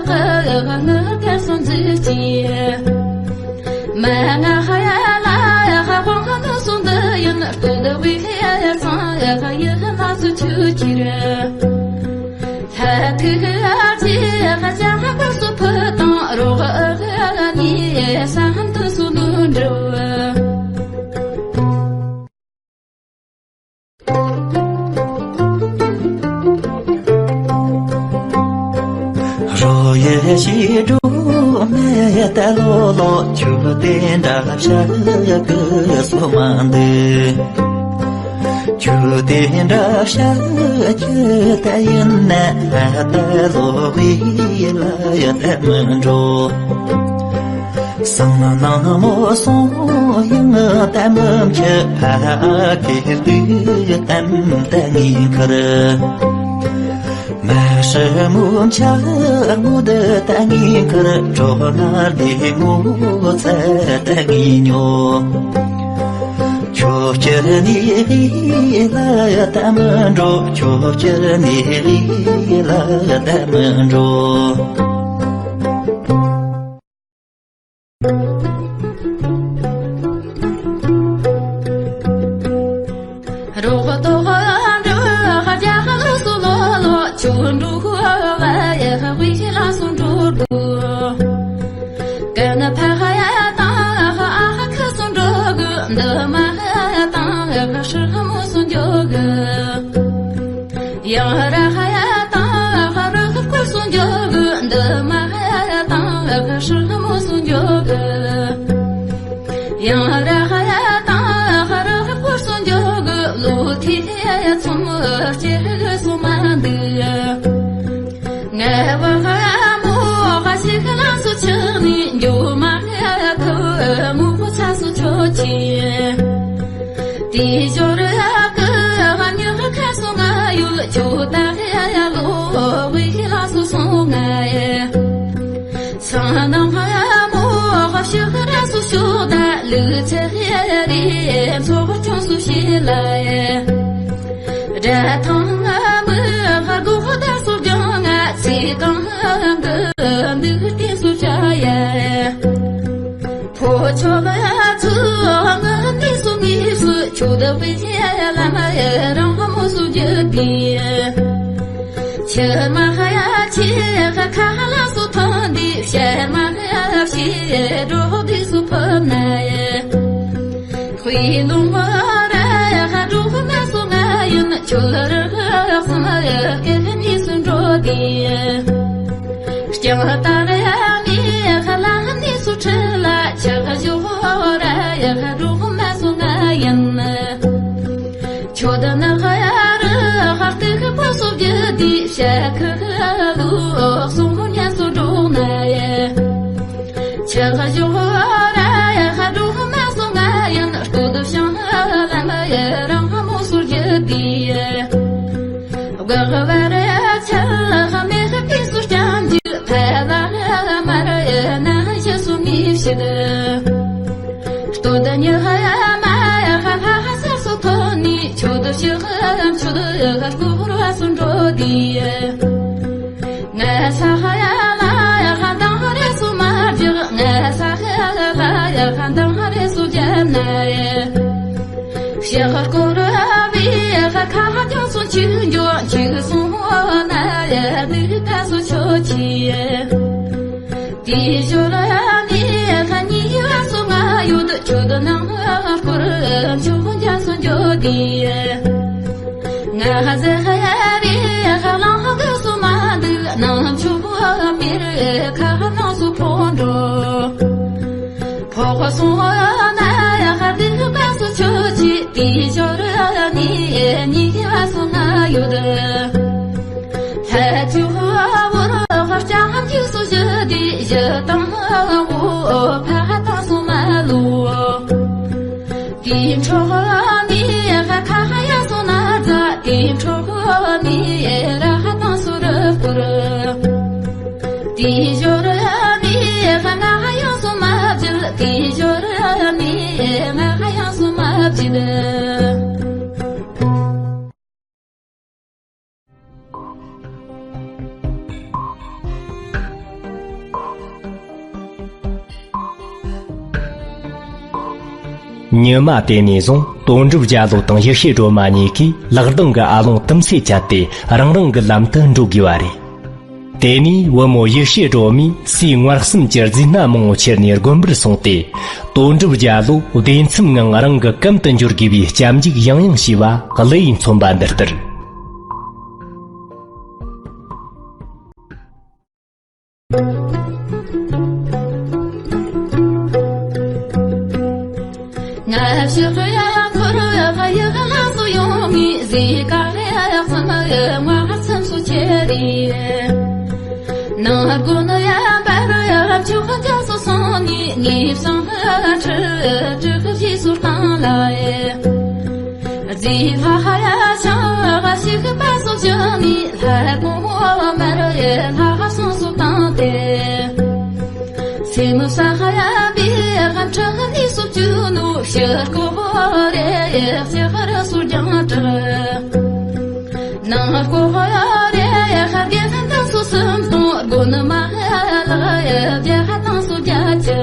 པ་ང་ཧ་ཡ་ལ་ཡ་ཧ་ཧོ་ཧ་ནུ་སུ་འདི་ཡིན། སྟོད་བི་ཧ་ཡ་ཚང་ཡ་ཧ་ཡི་ཧ་ན་སུ་ཆུ་ཁྱི་རེ། ལྷ་ཐུག་ཨ་ཅེ་ཧ་ཅ་ཧ་ཀ་སུ་ཕུ་དང་རོ་ཧ་ཨ་ཧ་ནི་ས་ཧན་དུ་སུ་ནུ་འགྲོ། རོ་ཡེ་ཤི་འགྲོ་མེ་ད་ལོ་ལོ་ཆུ་དེ་འདྲ་ཤ་གི་སོ་མ་འདི། ཆུ་དེ་འདྲ་ཤ་གི་ད་ཡིན་ན་ད་ལོ་བི་ལ་ཡ་ད་མི་འགྲོ། སང་ནང་མོ་སོང་ཡང་ད་མི་མཁྱེན། ཨ་ཨ་ཀེ་ལི་ཏམ་ད་ངི་ཁར། མ་ཧྲི་མུ་ཆ་མུ་ད་ད་ངི་ཁར། གྲོ་ན་ལི་མུ་ཚ་ད་ངི་ཉོ། ཁྱོད་ཁྱེར་ནི་ལ་ད་མི་འགྲོ། ཁྱོད་ཁྱེར་ནི་ལ་ད་མི་འགྲོ། རོགས་ཏོ་ཧ་འགྲོ་ཧ་རྒྱ་ཧ་ལོ་སོ་ལོ་ལོ། ཆུ་འགྲོ་ཧ་ལ་ཡ་ཧ་ཝི་ཤི་ལ་སོ་འགྲོ་དགོས། ཀ་ན་ཕ་ཧ་ཡ་དང་ཧ་ཨ་ཧ་ཁ་སོ་འགྲོ་དགོས། འདི་མ་ཧ་ཡ་དང་ཧ་ཧ་ཧྲི་ཧ་མོ་སོ་འགྱོ་དགོས། ཡང་ར་ཧ་ཡ་དང་ཧ་ར་ཧ་ཀོ་སོ་འགྱོ་དགོས། འདི་མ་ཧ་ཡ་དང་ཧ་ཧ་ཧྲི་ཧ་མོ་སོ་འགྱོ་དགོས། ཡང་ར་ཧ་ཡ་དང་ཧ་ར་ཧ་ཀོ་སོ་འགྱོ་དགོས། ལོ་ཐི་ཧ་ཡ་ཚོམ་ཧ་ཅེ་ཧ་སོ་མ་འདུག་ང་བ་ཧ་མོ་ཧ་ཤི་ཧ་ལ་སོ་ཆག་ནི་འགྱོ་མ་ཧ་ཐོ་མོ་ཧ་ཆ་སོ་ཆོ་ཆི། དེ་ཞོར་ཡ་ཀ་ཧ་ཉི་ཧ་ཁ་སོ་ང་ཡུལ་ཆོ་ད་ཧ་ཡ་ལོ་ཝི་ཧི་ལ་སོ་སོ་ང་ཡ། སང་ནང་ཧ་མོ་ཧ་ཤི་ཧ་ར་སོ་ཤོ་ད་ལུ་ཚེ་ཧ་རི་ཚོ་ཧ་ཆོ་སོ་ཤི་ལ་ཡ། ར་ཐང་ཧ་མི་ཧ་གོ་ཧ་ད་སོ་ཇང་ང་ཚི་ཀང་ཧ་གི་འདུག་ཏེ་སོ་ཅ་ཡ། ཕོ་ཆོ་ལ་ཚུ་ང་ནི་སུ་ནི་སུ་ཆུ་ད་བི་ཡ་ལ་མ་ཡ་རང་ཧ་མོ་སུ་ཇི་དི། ཆེ་མ་ཧ་ཡ་ཆེ་ཧ་ཁ་ལ་སུ་ཐོན་དི་ཤེ་མ་ཧ་ཡ་ཤེ་འགྲོ་དི་སུ་ཕོ་ན་ཡ། ཧུའི་ལུང་མ་ར་ཡ་ཧ་འགྲོ་ན་སུ་ང་ཡིན་ཆུ་ལ་ར་ཧ་སུ་མ་ཡ་ཀེ་ནི་སུ་འགྲོ་དི། ལྕང་ལྟར་ཡ་མི་ཁ་ལ་ནི་སུ་ཁྲི་ལ་ཆག་ཞོ་ར་ཡ་ཁ་རུ་མ་སུ་ང་ཡིན། ཆོ་ད་ན་ཁ་ཡ་རུ་ཧ་ཏི་ཁ་པོ་སུ་རྒྱུ་དི་ཤ་ཁ་ལུ་སུ་ཉ་སུ་འགྲོ་ན་ཡ། ཆག་ཞོ་ར་ཡ་ཁ་རུ་མ་སུ་ང་ཡིན། སྟོད་ཤང་ལ་མ་ཡ་རང་མོ་སུ་རྒྱུ་དི། ག་བ་ར་ཆ་ལ་ཧ་མེ་ཧ་ཏི་སུ་ཅང་ཇི་ཕ་ལ་མ་ར་ཡ་ན་ཞེ་སུ་མི་ཤི་དི། སྟོད་ཉི་ཧ་ཡ་མ་ཡ་ཧ་ཧ་ཧ་ས་སུ་ཐོ་ནི་ཆུ་དུ་ཤི་ཧ་ཆུ་དུ་ཧ་སྐུ་ར་སུ་འགྲོ་དི། ང་ས་ཧ་ཡ་ལ་ཡ་ཧ་དང་ཧ་རེ་སུ་མ་ཇི། ང་ས་ཧ་ཡ་ལ་ཡ་ཧ་དང་ཧ་རེ་སུ་ཇ་ན་ཡ། ཤེ་ཧ་ཀོ་ར་བི་ཧ་ཁ་ཧ་ཇོ་སུ་ཆུ་ཇོ་ཆུ་སུ་ཧོ་ན་ཡ་དི་ད་སུ་ཆོ་ཆི། དི་ཞོ་ར་ནི་ཧ་ནི་ཧ་སུ་ང་ཡོད་ཆུ་དུ་ནང་ཧ་ཀོ་ར་ཆུ་ཧོ་ཇ་སུ་ཇོ་དི། ང་ཧ་ཟ་ཧ་ཡ་རི་ཧ་ལང་ཧ་ག་སུ་མ་དི་ནང་ཆུ་ཧོ་མི་རི་ཁ་ཧ་ནང་སུ་ཕོ་འགྲོ། ཕོ་ཁོ་སོང་ན་ཡ་ཧ་དི་ཧ་སུ་ཆོ་ཆི། དི་ཞོ་ར་ནི་ནི་ཧ་སུ་ང་ཡོད། ལྷ་ཆུ་ཧ་བོ་ར་ཧ་ཅང་ཧ་ཅི་སུ་ཞི་དི་ཞི་དང་ཧ་བོ་ཕ་ཧ་དང་སུ་མ་ལུ། དི་འཕྲོ་ཧ་ནི་ཧ་ཁ་ཧ་ཡ་སུ་ན་ཛ། དི་འཕྲོ་ཧ་ནི་ར་ཧ་དང་སུ་ར་ཀུ་ར། དི་ཞོ་ར་ནི་ཧ་ང་ཧ་ཡང་སུ་མ་བྱིལ། དི་ཞོ་ར་ནི་ང་ཧ་ཡང་སུ་མ་བྱིལ། ཉི་མ་དེ་ནས་བཟུང་དོན་གྲུབ་རྒྱལ་ལོ་དང་ཡེ་ཤེས་སྒྲོལ་མ་གཉིས་ཀས་ལག་གདང་གི་ཨ་ལོང་དུམ་སེ་བཅད་དེ་རང་རང་གི་ལམ་དུ་འགྲོ་དགོས་པ་རེད། དེ་ནས་བུ་མོ་ཡེ་ཤེས་སྒྲོལ་མས་སའི་མངར་གསུམ་གྱི་རྫུས་སྣ་མང་བོ་ཁྱེར་ནས་དགོན་པར་སོང་སྟེ། དོན་གྲུབ་རྒྱལ་ལོ་བདེ་མཚམས་ངང་རང་གི་གམ་དུ་འབྱོར་དགོས་པའི་སྐྱབས་འཇུག་ཡང་ཡང་བྱས་པ་གླུ་ཡིས་མཚོན་པ་འདི་ལྟར། ང་ཕྱི་ཡག་འཁོར་ཡག་ཡག་ལ་སོ་ཡོང་ངི་ཟི་ཀ་ལེ་ཡག་ཚང་མ་ཡག་ང་ཚང་སོ་ཆེ་རི། ནང་སྒོ་ནི་ཡག་འབར་ཡག་ཆུ་ཁ་ཇ་སོ་སོང་ངི་ངི་བསང་ཁ་ཁྲི་ཁྲི་ཁ་ཞི་སོ་བཏང་ལ་ཡེ། རྫི་ལྷ་ཡ་ཤང་ལྷ་ཞིག་པ་སོགས་བྱུང་ནི་ལྷ་གོང་མར་ཡེ་ལྷ་སོང་སོགས་བཏང་སྟེ། སེམས་ས་ཡ་བི་ཡ་ཁམས་ཁྲག་ནི་སོགས་བཅུ་ནུ་ཕྱི་སྐོ་རེ་ཡེ་ཕྱི་ཧ་ར་སོགས་རྒྱང་གྲགས། ནང་སྐོ་ཧ་རེ་ཡེ་ཧ་རྒྱ་ཧན་ད་སོགས་སུམ་སྟོང་སྒོ་ནི་མ་ལག་ཡེ་རྒྱ་ཧ་ཏང་སོགས་རྒྱ་ཆེ།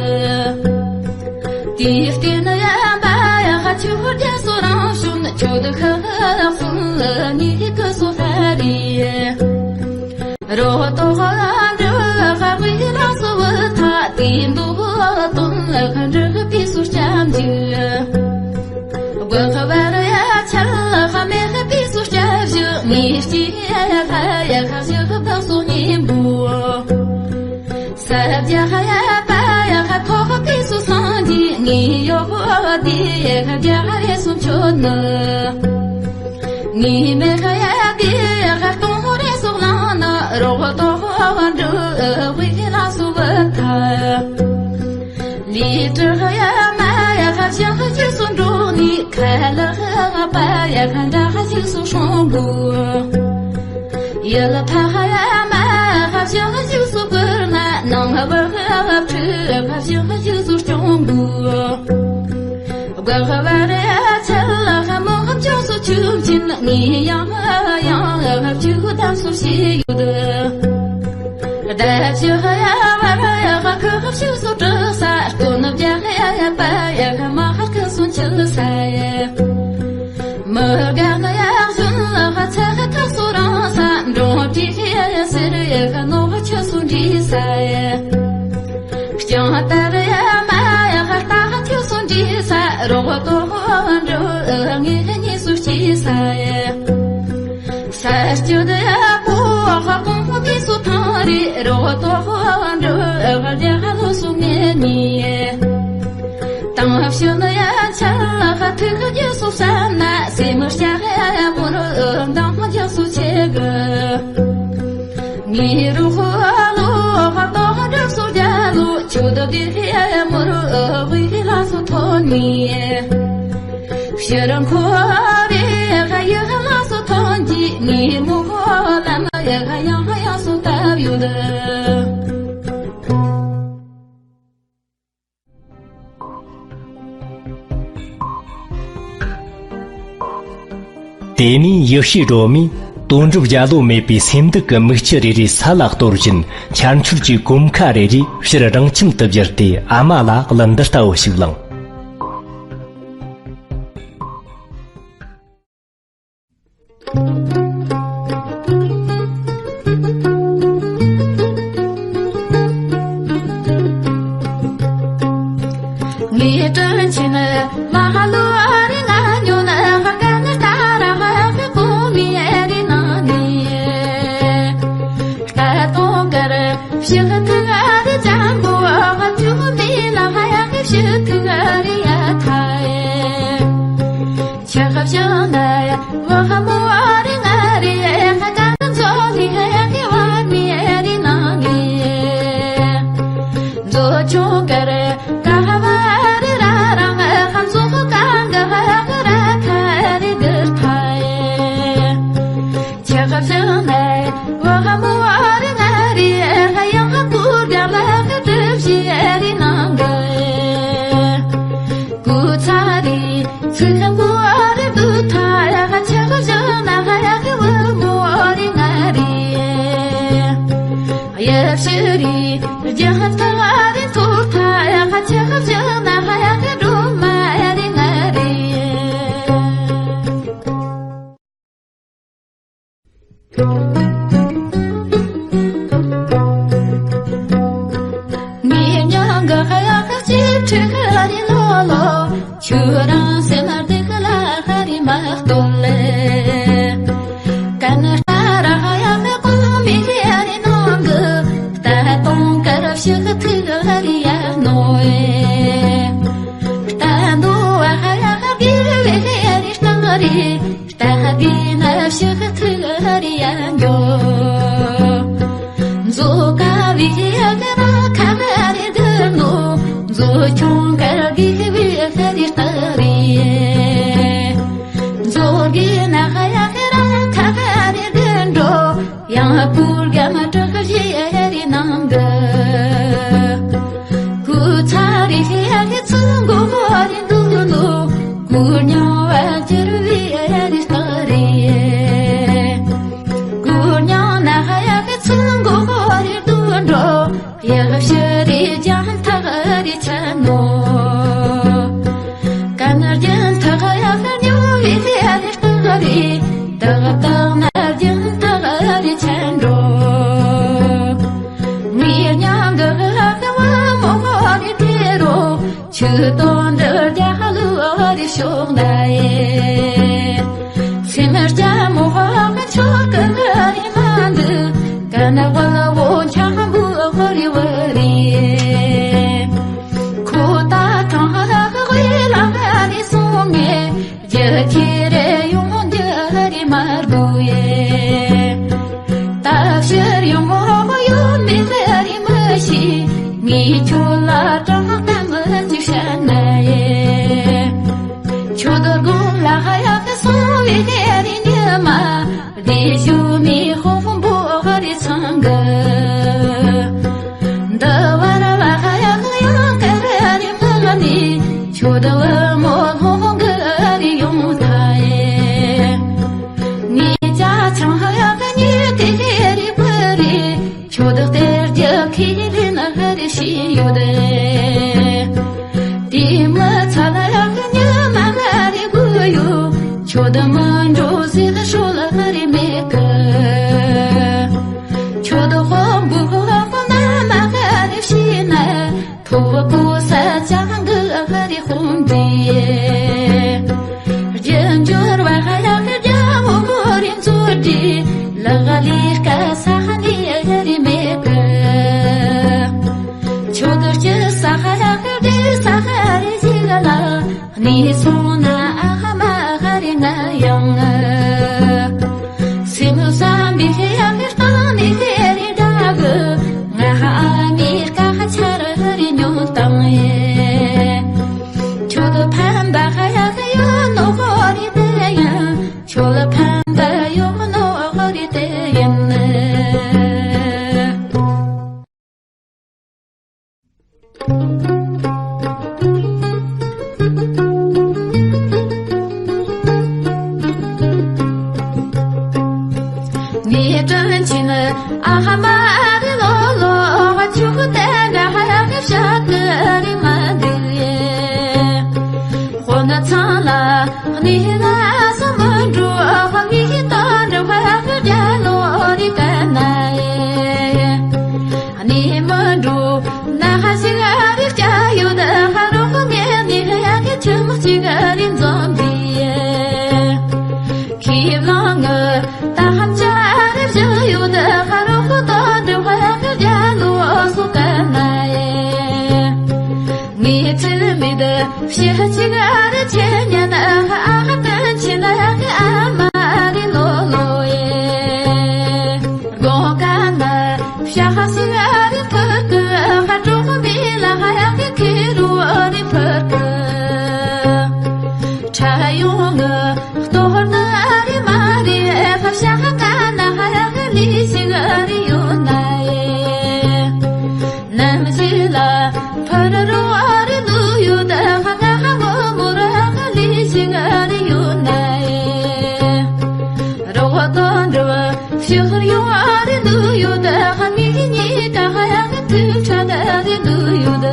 དེའི་སྟེང་ན་ཡང་པ་ཡང་ཁ་ཆུ་རྒྱ་སོ་རང་བྱུང་ཆུ་དུ་ཁ་ཁ་སོང་ལ་ཉི་ཁ་སོ་ཧ་རི། རོ་ཏོ་ཧ་འདྲུ་ཁ་བི་ལ་སོ་བ་ཐ་དེ་འདུ་ཧ་དོན་ལ་ཁ་འདྲུ་ཁ་པི་སོ་སྐྱམ་རྒྱུ། དགོན་ཁ་བ་ར་ཡ་ཆལ་ཁ་མེ་ཁ་པི་སོ་སྐྱམ་རྒྱུ་ངེས་ཀྱི་ཡ་ཁ་ཡ་ཁ་ཞི་ཁ་བ་སོ་ཉིན་བུ། ས་རྒྱ་ཧ་ཡ་པ་ཡ་ཧ་ཐོ་ཧ་པི་སུ་སང་ཇི་ངི་ཡོ་ཧོ་དི་ཡ་ཧ་རྒྱ་ཧ་རེ་སུ་ཆོ་ནི། ངི་མེ་ཧ་ཡ་དི་ཡ་ཧ་ཏོང་ཧོ་རེ་སུ་ལང་ནི་རོ་ཧོ་ཏོ་ཧོ་འདྲུ་ཝི་ལ་སུ་བི་ཐ། ལི་ཏྲི་ཧ་ཡ་མ་ཡ་ཧ་ཞི་ཧ་ཞི་སུ་འགྲོ་ནི་ཁ་ལ་ཧ་པ་ཡ་ཧ་འདྲ་ཧ་ཞི་སུ་ཧྲོང་བུ། ཡ་ལ་ཐ་ཧ་ཡ་མ་ཧ་ཞི་ཧ་ཞི་སུ་ཀུར་ན་ནང་ཧ་བ་ཧ་ཧ་ཁྲི་ཧ་ཞི་ཧ་ཞི་སུ་སྐྱོང་བུ། དགའ་ཧ་བ་རེ་ཆ་ལ་ཧ་མོ་ཧ་ཅོ་སུ་ཆུ་ཅིན་ངི་ཡང་ཧ་ཡང་ཧ་ཅུ་དམ་སུ་ཤི་ཡུ་དུ། ད་ཅི་ཧ་ཡ་བ་ར་ཡ་ཧ་ཁུ་ཧ་ཤུ་སུ་ཏྲི་ས་ཀུ་ནུ་བྱ་ཧ་ཡ་ཡ་པ་ཡ་ཧ་མ་ཧ་ཁུ་སུ་ཆུ་ས་ཡ། མི་དགའ་ན་ཡག་ཤུན་ལ་ཧ་ཚ་ཧ་ཐ་སུ་རང་ས་འགྲོ་དྲི་ཧི་ཡ་ཡ་སི་རི་ཡ་ཧ་ནོ་ཧ་ཆུ་སུ་འདྲི་ས་ཡ། ལྕང་ལྟར་ཡ་མ་ཡ་ཧ་ལྟ་ཧ་ཆུ་སུ་འདྲི་ས་རོག་ཏོ་ཧོ་འགྲོ་ངེ་ཧ་ཉི་སུ་སྐྱི་ས་ཡ། ས་སྐྱོད་ཡ་པོ་ཧ་གོང་མི་སུ་ཐང་རི་རོག་ཏོ་ཧོ་འགྲོ་ཧ་རྒྱ་ཧ་ལོ་སུ་ངེ་ཉི། དང་ཕྱི་ནི་ཡ་ཆ་ལ་ཧ་ཐུག་རྒྱུ་སུ་ས་ན་སེ་མི་ཤ་ཧ་མུ་རུ་མདང་ཧ་རྒྱ་སུ་ཆེ་གི། ངི་རུ་ཧོ་ལོ་ཧ་ཏོ་ཧ་འདྲ་སུ་རྒྱ་ལུ་ཆུ་དོ་དི་ཧ་མུ་རུ་ཝི་ལ་སུ་ཐོ་ནི། ཤི་རང་ཁོ་རེ་ཧ་ཡ་ཧ་ལ་སུ་ཐོ་ཇི་ངི་མུ་ཧོ་ལ་ན་ཡ་ཧ་ཡ་ཧ་ཡ་སུ་ཏ་ཡུ་དི། དེ་ནས་ཡེ་ཤེས་སྒྲོལ་མས་དོན་གྲུབ་རྒྱལ་ལོ་མེད་པའི་སེམས་སྡུག་གི་མིག་ཆུ་རེ་རེ་ས་ལ་གཏོར་བཞིན་ཆར་ཆུར་གྱི་གོམ་ཁ་རེ་རེ་ཕྱིར་སྦྲང་ཁྱིམ་དུ་བསྒྱུར་ཏེ་ཨ་མ་ལ་གླུ་འདི་ལྟ་བུ་ཞིག་བླངས། ངའི་དྲིན་ཆེན་མ་ལོ་རི་ང་ཉོ་ན་ཧ་ཀ་ནི་ཏ་ར་ཧ་ཧི་ཀོ་མི་རི་ན་ནི། ད་དུང་གར་ཕྱི་ཁ་ཐུག་རི་ཅང་གོ་ཧ་ཐུག་མི་ལ་ཧ་ཡ་ཧི་ཕྱི་ཐུག་རི་ཡ་ཐ་ཡེ། ཆ་ཁ་བྱང་ན་ཡ་བ་ཧ་མོ་ཨ་རི་ང་རི་ཧ་ཀ་ན་མཛོ་ལི་ཧ་ཧི་བ་མི་ཨ་རི་ན་ངི། མཛོ་ཆུང་ཀ་རི་ཀ་ཧ་བ་ཨ་རི་ར་རང་ཧ་མཛོ་ཀ་ག་ཧ་ཧ་ར་ཁ་རི་གི་ཐ་ཡེ། ཆ་ཁ་བྱང་ན་ཡ་བ་ཧ་མོ་ཨ་རི་ང་རི་ཧ་ཡང་ཧ་ཀུར་ག་ལ་ཧ་གྲིབ་ཞི་ཨ་རི་ན་གི། ཀུ་ཚ་རི་ཚི་ཁ་མོ་ཨ་རི་དུ་ཐ་ཡ་ཧ་ཆ་ཧ་ཞ་ན་ཧ་ཡ་ཧི་བུ་མོ་ཨ་རི་ང་རི། ཡ་ཤི་རི་རྒྱ་ཧ་ཐ་ཨ་རི་ཐུ་ཐ་ཡ་ཧ་ཆ་ཧ་ཞ་ན་ཧ་ཡ་ཧི་སྒྲོལ་མ་ཨ་རི་ང་ ཕྱི་ཐུག་རི་ཡ་ནོ་ཨེ། རྟ་འདོ་བ་ཧ་ཡ་ཧ་བི་བི་ཧེ་རི་རྟ་རི། རྟ་བི་ན་ཕྱི་ཐུག་རི་ཡ་འགྱོ། མཛོ་ཀ་བི་ཧེ་ཡ་ཀ་ར་ཁ་ཧ་རི་དུ་ནོ། མཛོ་ཆུང་ཀ་བི་བི་ཧེ་རི་རྟ་རི། མཛོ་གི་ན་ཧ་ཡ་ཧེ་ར་ཁ་ཧ་རི་དུ་འགྲོ། ཡང་པུར་ག་མ་དྲག་ཞེ་རི་ནང་གི། ཀུ་ཚ་རི་ཧེ་ཧེ་ཚུ་མགོ་མོ་རི་འདུག་ནོ། ཀུ་ཉོ་བ་ཅིར་བི་རི་སྟག་རི། ཀུ་ཉོ་ན་ཧ་ཡ་ཧེ་ཚུ་མགོ་མོ་རི་འདུག་འགྲོ། ཡག་ཕྱི་རི་ལྗང་ཐག་རི་ཆ་ནོ། ཀ་ན་ལྗང་ཐག་ཡག་ཉོ་བི་རི་སྟག་རི། ཏག་ཏག་ན་ལྗང་ཐག་རི་ཆ་འགྲོ། ངའི་ཉང་གི་ཧ་ཧ་བ་མོ་མོ་རི་དེ་རོ། ཆུ་དོན་འདི་རྒྱ་ལུ་རི་ཤོག་ན་ཡེ། སེམས་རྒྱ་མོ་ཧ་ཆོག་གི་ང་རི་མ་འདི། ཀ་ན་བ་ལ་བོ་འཆམ་བུ་རི་བ་རི། ཁོ་ད་གྲང་ཧ་ཧ་ཧ་ལ་ང་རི་སོང་ངེ། རྒྱ་ཁྱེར་ཡོང་རྒྱ་རི་མ་རུ་ཡེ། ད་ཕྱིར་ཡོང་ཡོང་མི་རི་མ་ཤི། ངས་ཁྱོད་ལ་དྲང་གཏམ་ཅིག་བཤད་ན་ཡེ། ཁྱོད་དགོང་ལ་ཧ་ཡག་སོང་བའི་རི་ཉི་མ། བདེ་ཞུ་མི་ཧོང་པོ་རི་ཚང་གི། འདི་བར་བ་ཧ་ཡག་ཡང་ཀ་རི་མ་ནི། ཁྱོད་བུ་མོ་ལྷོང་གི་རི་ཡོང་ཐལ་ཡེ། ངའི་ཅ་ཆང་ཧ་ཡག་ཉི་དེ་རི་བུ་རི། ཁྱོད་གཏེར་རྒྱུ་ཁས་ལེན་ཧ་རི་ཤི་ཡོད་དེ། དེ་མི་ཚ་ལ་ཡག་ཉི་མ་ཧ་རི་དགོས་ཡོད། ཁྱོད་མི་འགྲོ་ཟེར་ཤོ་ལ་ཧ་རི་མེད་གི། ཁྱོད་དཔོན་པོ་ཧོ་ཧོ་ན་མ་ཧ་རི་ཤི་ན། ཐོ་བ་པོ་ས་ཅང་གི་ཧ་རི་ཧོང་དེ། རྒྱུ་འབྱོར་བ་ཧ་ཡག་རྒྱ་མོ་མོ་རི་མཛོད་དེ། ལག་ལི་ཀ་ས་ཧ་ནི་ཧ་རི་མེད་གི། ཁྱོད་ཀྱི་ས་ཧ་ཡག་དེ་ས་ཧ་རི་ཞིག་ལ། ནི་སོང་ན་ཨ་ཧ་མ་ཧ་རི་ང་ཡང་། སེམས་བསམ་པའི་ཧེ་ཡག་གི་སྟེང་ནས་ཧེ་རི་འདྲ་གི། ང་ཧ་ཨ་མི་ཀ་ཧ་ཆ་རི་ཧ་རི་ཉོ་བཏང་ཡེ། ཁྱོད་ཕན་པ་ཧ་ཡག་གི་ཡོད་ནོ་ཧོ་རི་དེ་ཡིན། ཁྱོད་ཕན་པ་ཡོད་ནོ་ཧོ་རི་དེ་ཡིན། ངའི་དྲིན་ཆེན་ཨ་ཧ་མ་རི་ལོ་ལོ། ཆུ་ཁུ་ཏེ་འདྲ་ཧ་ཡག་གི་ཤ་ཀི་རི་མ་འདི་ཡེ། དཔོན་ཚང་ལ་ནི་ལ་ས་མ་འགྲོ། ཧ་མི་ཧི་ཏོ་འགྲོ་ཧ་ཧ་རྒྱ་ལོ་རི་ཀ་ན་ཡེ། ནི་མ་འགྲོ་ན་ཧ་ཞིག་རི་སྐྱ་ཡོད་ཧ་རོ་ཧ་མེ་ནི་ཧ་ཡ་གི་ཆུ་མ་ཞིག་རི་འཛོམས་དི་ཡེ། ཁྱི་ལང་ངི་ད་ཧམ་ཅ་རི་བཞི་ཡོད་ཧ་རོ་ཧ་ཏོ་འགྲོ་ཧ་ཧ་རྒྱ་ལོ་སུ་ཀ་ན་ཡེ། ངའི་ཚེ་མི་འདི་ཕྱི་ཅི་ག་རེ་ཆེ་ཉན་ཨ་ཧ་ཨ་ཧ་ཏན་ཆེ་ན་ཨ་ཧ་ཨ་མ་རི་ལོ་ལོ་ཡེ། དགོང་ཀ་ན་ཕྱ་ཧ་སི་ཨ་རི་ཕུར་ཀི་ཨ་ཧ་གྲོགས་མི་ལ་ཧ་ཡ་གི་ཁི་རུ་ཨ་རི་ཕུར་ཀི། ཁྲ་ཡོང་ངི་ལྟོ་ཧོར་ན་ཨ་རི་མ་རི་ཨ་ཧ་ཕྱ་ཧ་ཀ་ན་ཧ་ཡ་གི་ལི་ཞིག་ཨ་རི་ཡོད་ན་ཡེ། ནམ་ཞིག་ལ་ཕ་ར་རུ་ཨ་རི་ལུ་ཡོད་ཧ་ང་ཧ་མོ་མོ་ར་ཧ་ལི་ཞིག་ཨ་རི་ཡོད་ན་ཡེ། རོ་ཏོ་འགྲོ་ཤི་ཧར་ཡོང་ཨ་རི་ལུ་ཡོད་ཧ་མི་ཉི་ཀ་ཧ་ཡ་གི་ཐུག་ཁྲ་ད་རི་ལུ་ཡོད།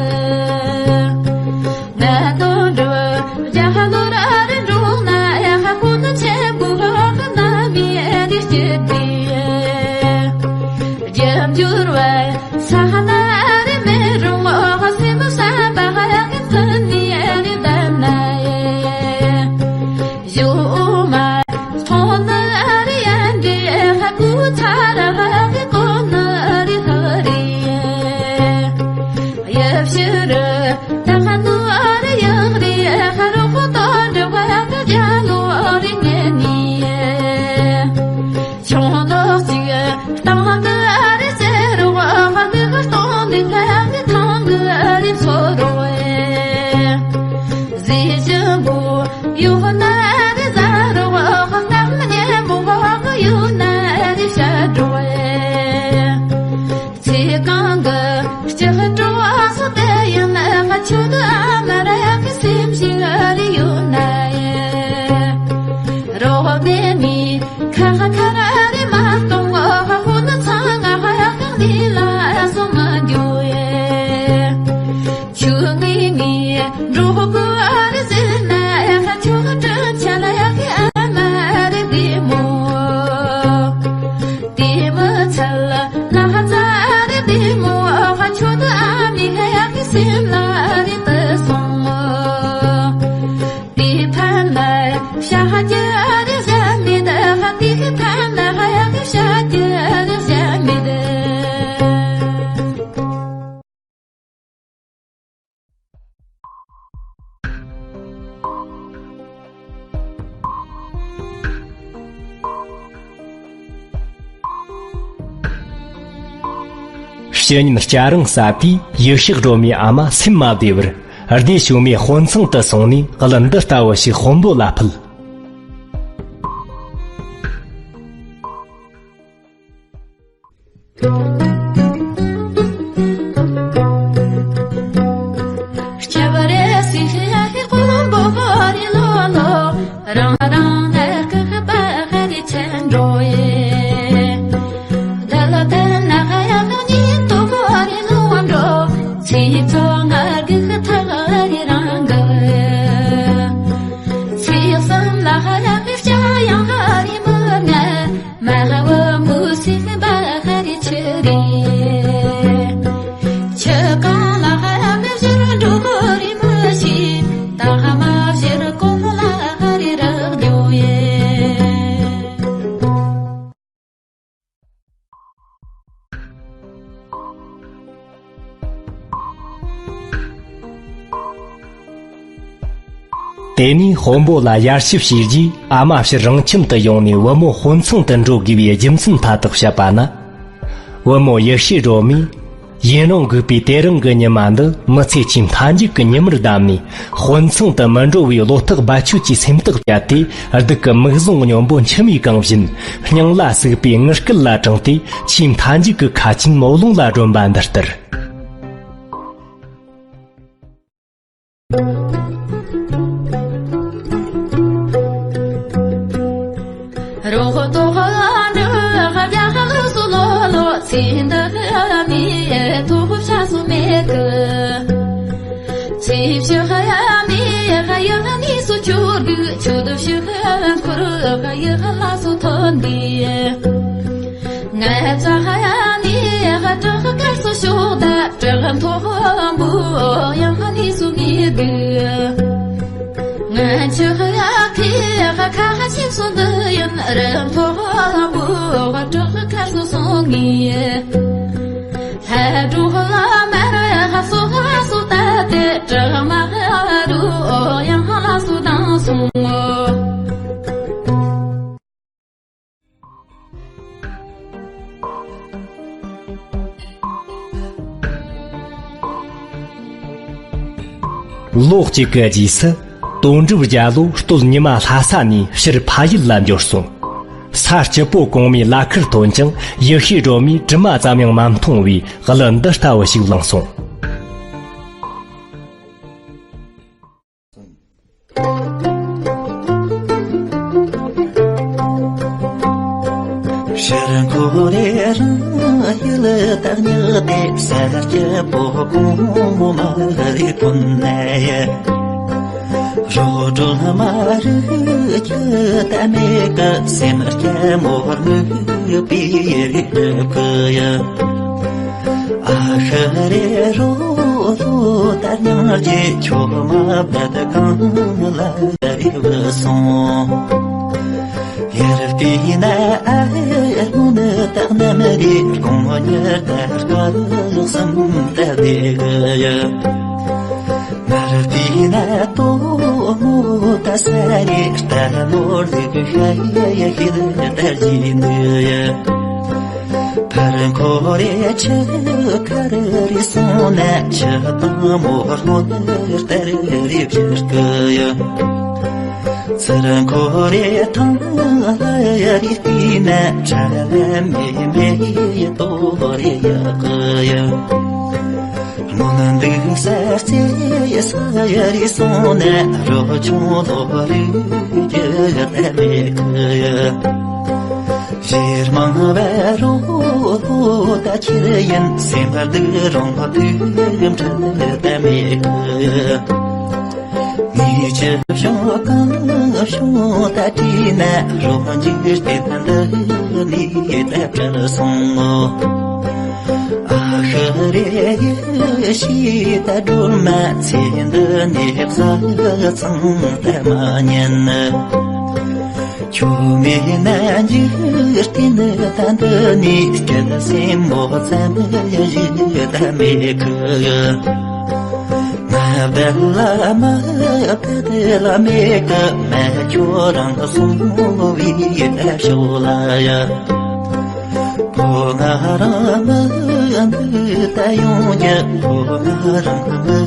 ང་དོན་འགྲོ་རྒྱ་ལོ་ར་རི་འགྲོ་ན་ཡ་ཧ་ཁོ་ན་ཆེན་པོ་ཧ་ཧ་ན་མི་རི་སྐྱེ་དེ། རྒྱབ་འགྱུར་བ་ས་ཧ་ན་རི་མེ་རུང་ཧ་སེ་མ་ས་པ་ཧ་ཡ་གི་ཐུན་ནི་རི་ད་ན་ཡེ། ཡོ་མ་ཐོ་ན་རི་ཡན་རི་ཧ་ཀུ་ཚ་ར་ཧ་གི་ཀོ་ན་རི་ཧ་རི། ཕྱི་ཉིན་སྐྱ་རེངས་གསལ་དུས་ཡེ་ཤེས་སྒྲོལ་མའི་ཨ་མ་སེམས་མ་བདེ་བར་སྡེ་ཞོལ་མའི་དཔོན་ཚང་དུ་སོང་ནས་གླུ་འདི་ལྟ་བུ་ཞིག་དཔོན་པོ་ལ་ཕུལ། དེ་ནས་དཔོན་པོ་ལ་ཡར་ཞུ་བྱས་རྗེས་ཨ་མ་ཕྱིར་རང་ཁྱིམ་དུ་ཡོང་ནས་བུ་མོ་དཔོན་ཚང་དུ་འགྲོ་དགོས་པའི་རྒྱུ་མཚན་མཐའ་དག་བཤད་པ་ན། བུ་མོ་ཡེ་ཤེས་སྒྲོལ་མས། ཡུན་རིང་སྒུག་པའི་དེ་རིང་གི་ཉི་མ་འདི་མི་ཚེ་ཆེས་མཐའ་མཇུག་གི་ཉི་མར་བདམས་ནས་དཔོན་ཚང་དུ་མི་འགྲོ་བའི་བློ་ཐག་རྦད་ཆོད་ཀྱིས་སེམས་ཐག་བཅད་དེ། སྡུག་གི་མིག་ཟུང་སྙོམས་པོ་མཆི་མས་གང་བཞིན་སྙིང་ལ་ཟུག་པའི་ངུ་སྐད་ལ་དྲངས་ཏེ། ཆེས་མཐའ་མཇུག་གི་ཁ་ཆེམས་མོ་ལུང་ལ་སྒྲོན་པ་འདི་ལྟར། ང་ཚ་ཡ་ནི་ཡ་བྲག་དཀར་སོ་ཤོག་ད་བྲག་མཐོ་ལམ་བུ་ཡང་ནི་སུ་ངེས་དུ། ང་ཆུ་ཡ་ཁི་ཡ་ཁ་ཁ་ཆེ་སོ་འདི་ཡིན་རི་མཐོ་ལམ་བུ་བྲག་དཀར་སོ་སོང་ངེས། ལྷ་འགྲོ་ལ་མ་ར་ཡ་ཁ་སོ་ལ་སོ་ད་དེ་བྲག་མ་རུ་ཡང་ལ་སོ་དང་སོང་ངོ་། ལོ་གཅིག་གི་རྗེས་སུ་དོན་གྲུབ་རྒྱལ་ལོ་སྟོད་ཉི་མ་ལྷ་ས་ནས་ཕྱིར་ཕ་ཡུལ་ལ་འབྱོར་སོང་། ས་སྐྱིད་པོ་གོང་མའི་བླ་ཁར་ཐོན་ཀྱང་ཡེ་ཤེས་སྒྲོལ་མས་གྲིབ་མ་ཙམ་ཡང་མ་མཐོང་བའི་གླུ་འདི་ལྟ་བུ་ཞིག་བླངས་སོང་། ཕྱིར་འཁོར་རེ་རང་ཡུལ་དུ་བསྙེགས་ཏེ། ས་སྐྱིད་པོ་གོང་མ་རི་ཐོན་ནས། རོ་སྒྲོལ་མ་རུ་ཁྱི་ད་མེད་ཀ། སེམས་སྐྱིད་མོར་མོས་པའི་རིགས་ཀྱི་ཡ། ཨ་ཤ་རེ་རོ་ལོ་ལྟར་ཉང་རྗེ་ཁྱོད་མ་བད་གང་ལ་རིག་སོང་། ཡར་བལྟས་ན་ཨ་ཧེ་སྔོན་ནི་དག་ནམ་རེ་དགོང་མོ་ཉི་ཟླ་སྐར་གསུམ་ལྟ་བུ་ཡ། མར་བལྟས་ན་དོ་མོ་ད་ས་རེ་རྟ་ནོར་ལུག་ཤ་ཡ་ཤེད་ལྟར་གྱི་འདུག་ཡ། ཕར་འཁོར་རེ་ཆུ་ཁར་རེ་སོང་ན་ཆུ་དྭངས་མོ་སྔོ་ལྟར་རེ་བཞུར་གི་ཡ། ཚུར་འཁོར་རེ་ཐང་ལ་རེ་བལྟས་ན་ཁྲ་ལམ་མེ་མེ་ཡི་ཏོག་རེ་ཡག་གི་ཡ། སྔོན་འདུག་ས་རྩེ་ས་ཡ་རེ་སོང་ན་རོ་ཆུང་ལོ་རུ་རྒྱུ་ད་མེད་གི་ཡ། གཞིར་མང་བ་རོ་ལོ་ད་ཁྱེར་ཡིན་སེམས་པ་འདུག་རོང་པ་དུས་འཕྲལ་ད་མེད་གི་ཡ། ངས་ཅི་བྱུང་གང་བྱུང་ད་དྲིས་ན་རོགས་འཇིག་རྟེན་འདི་ནས་ད་བྲལ་སོང་ངོ་། ཨ་ཧ་རེ་ཡེ་ཤེས་ད་སྒྲོལ་མ་ཚེ་འདི་ནས་བཟའ་ཚང་ད་མ་ཉན་ན། ཁྱོད་མེད་ན་འཇིག་རྟེན་ད་འདི་ནས་སྐྱིད་སེམས་མོ་ཙམ་ཡ་ཞིག་ད་མེད་གི། ང་བདེ་ལ་མ་བདེ་ལ་མེད་གི་མ་ཁྱོད་རང་གསུང་བའི་ད་ཤོག་ལ་ཡ། ཕོ་ང་རང་མི་འདུག་ད་ཡོང་རྒྱུ། ཕོ་ང་རང་མི་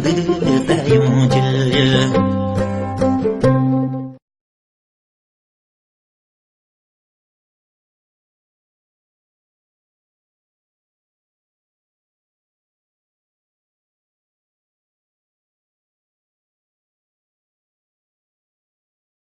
འདུག་ད་ཡོང་རྒྱུ།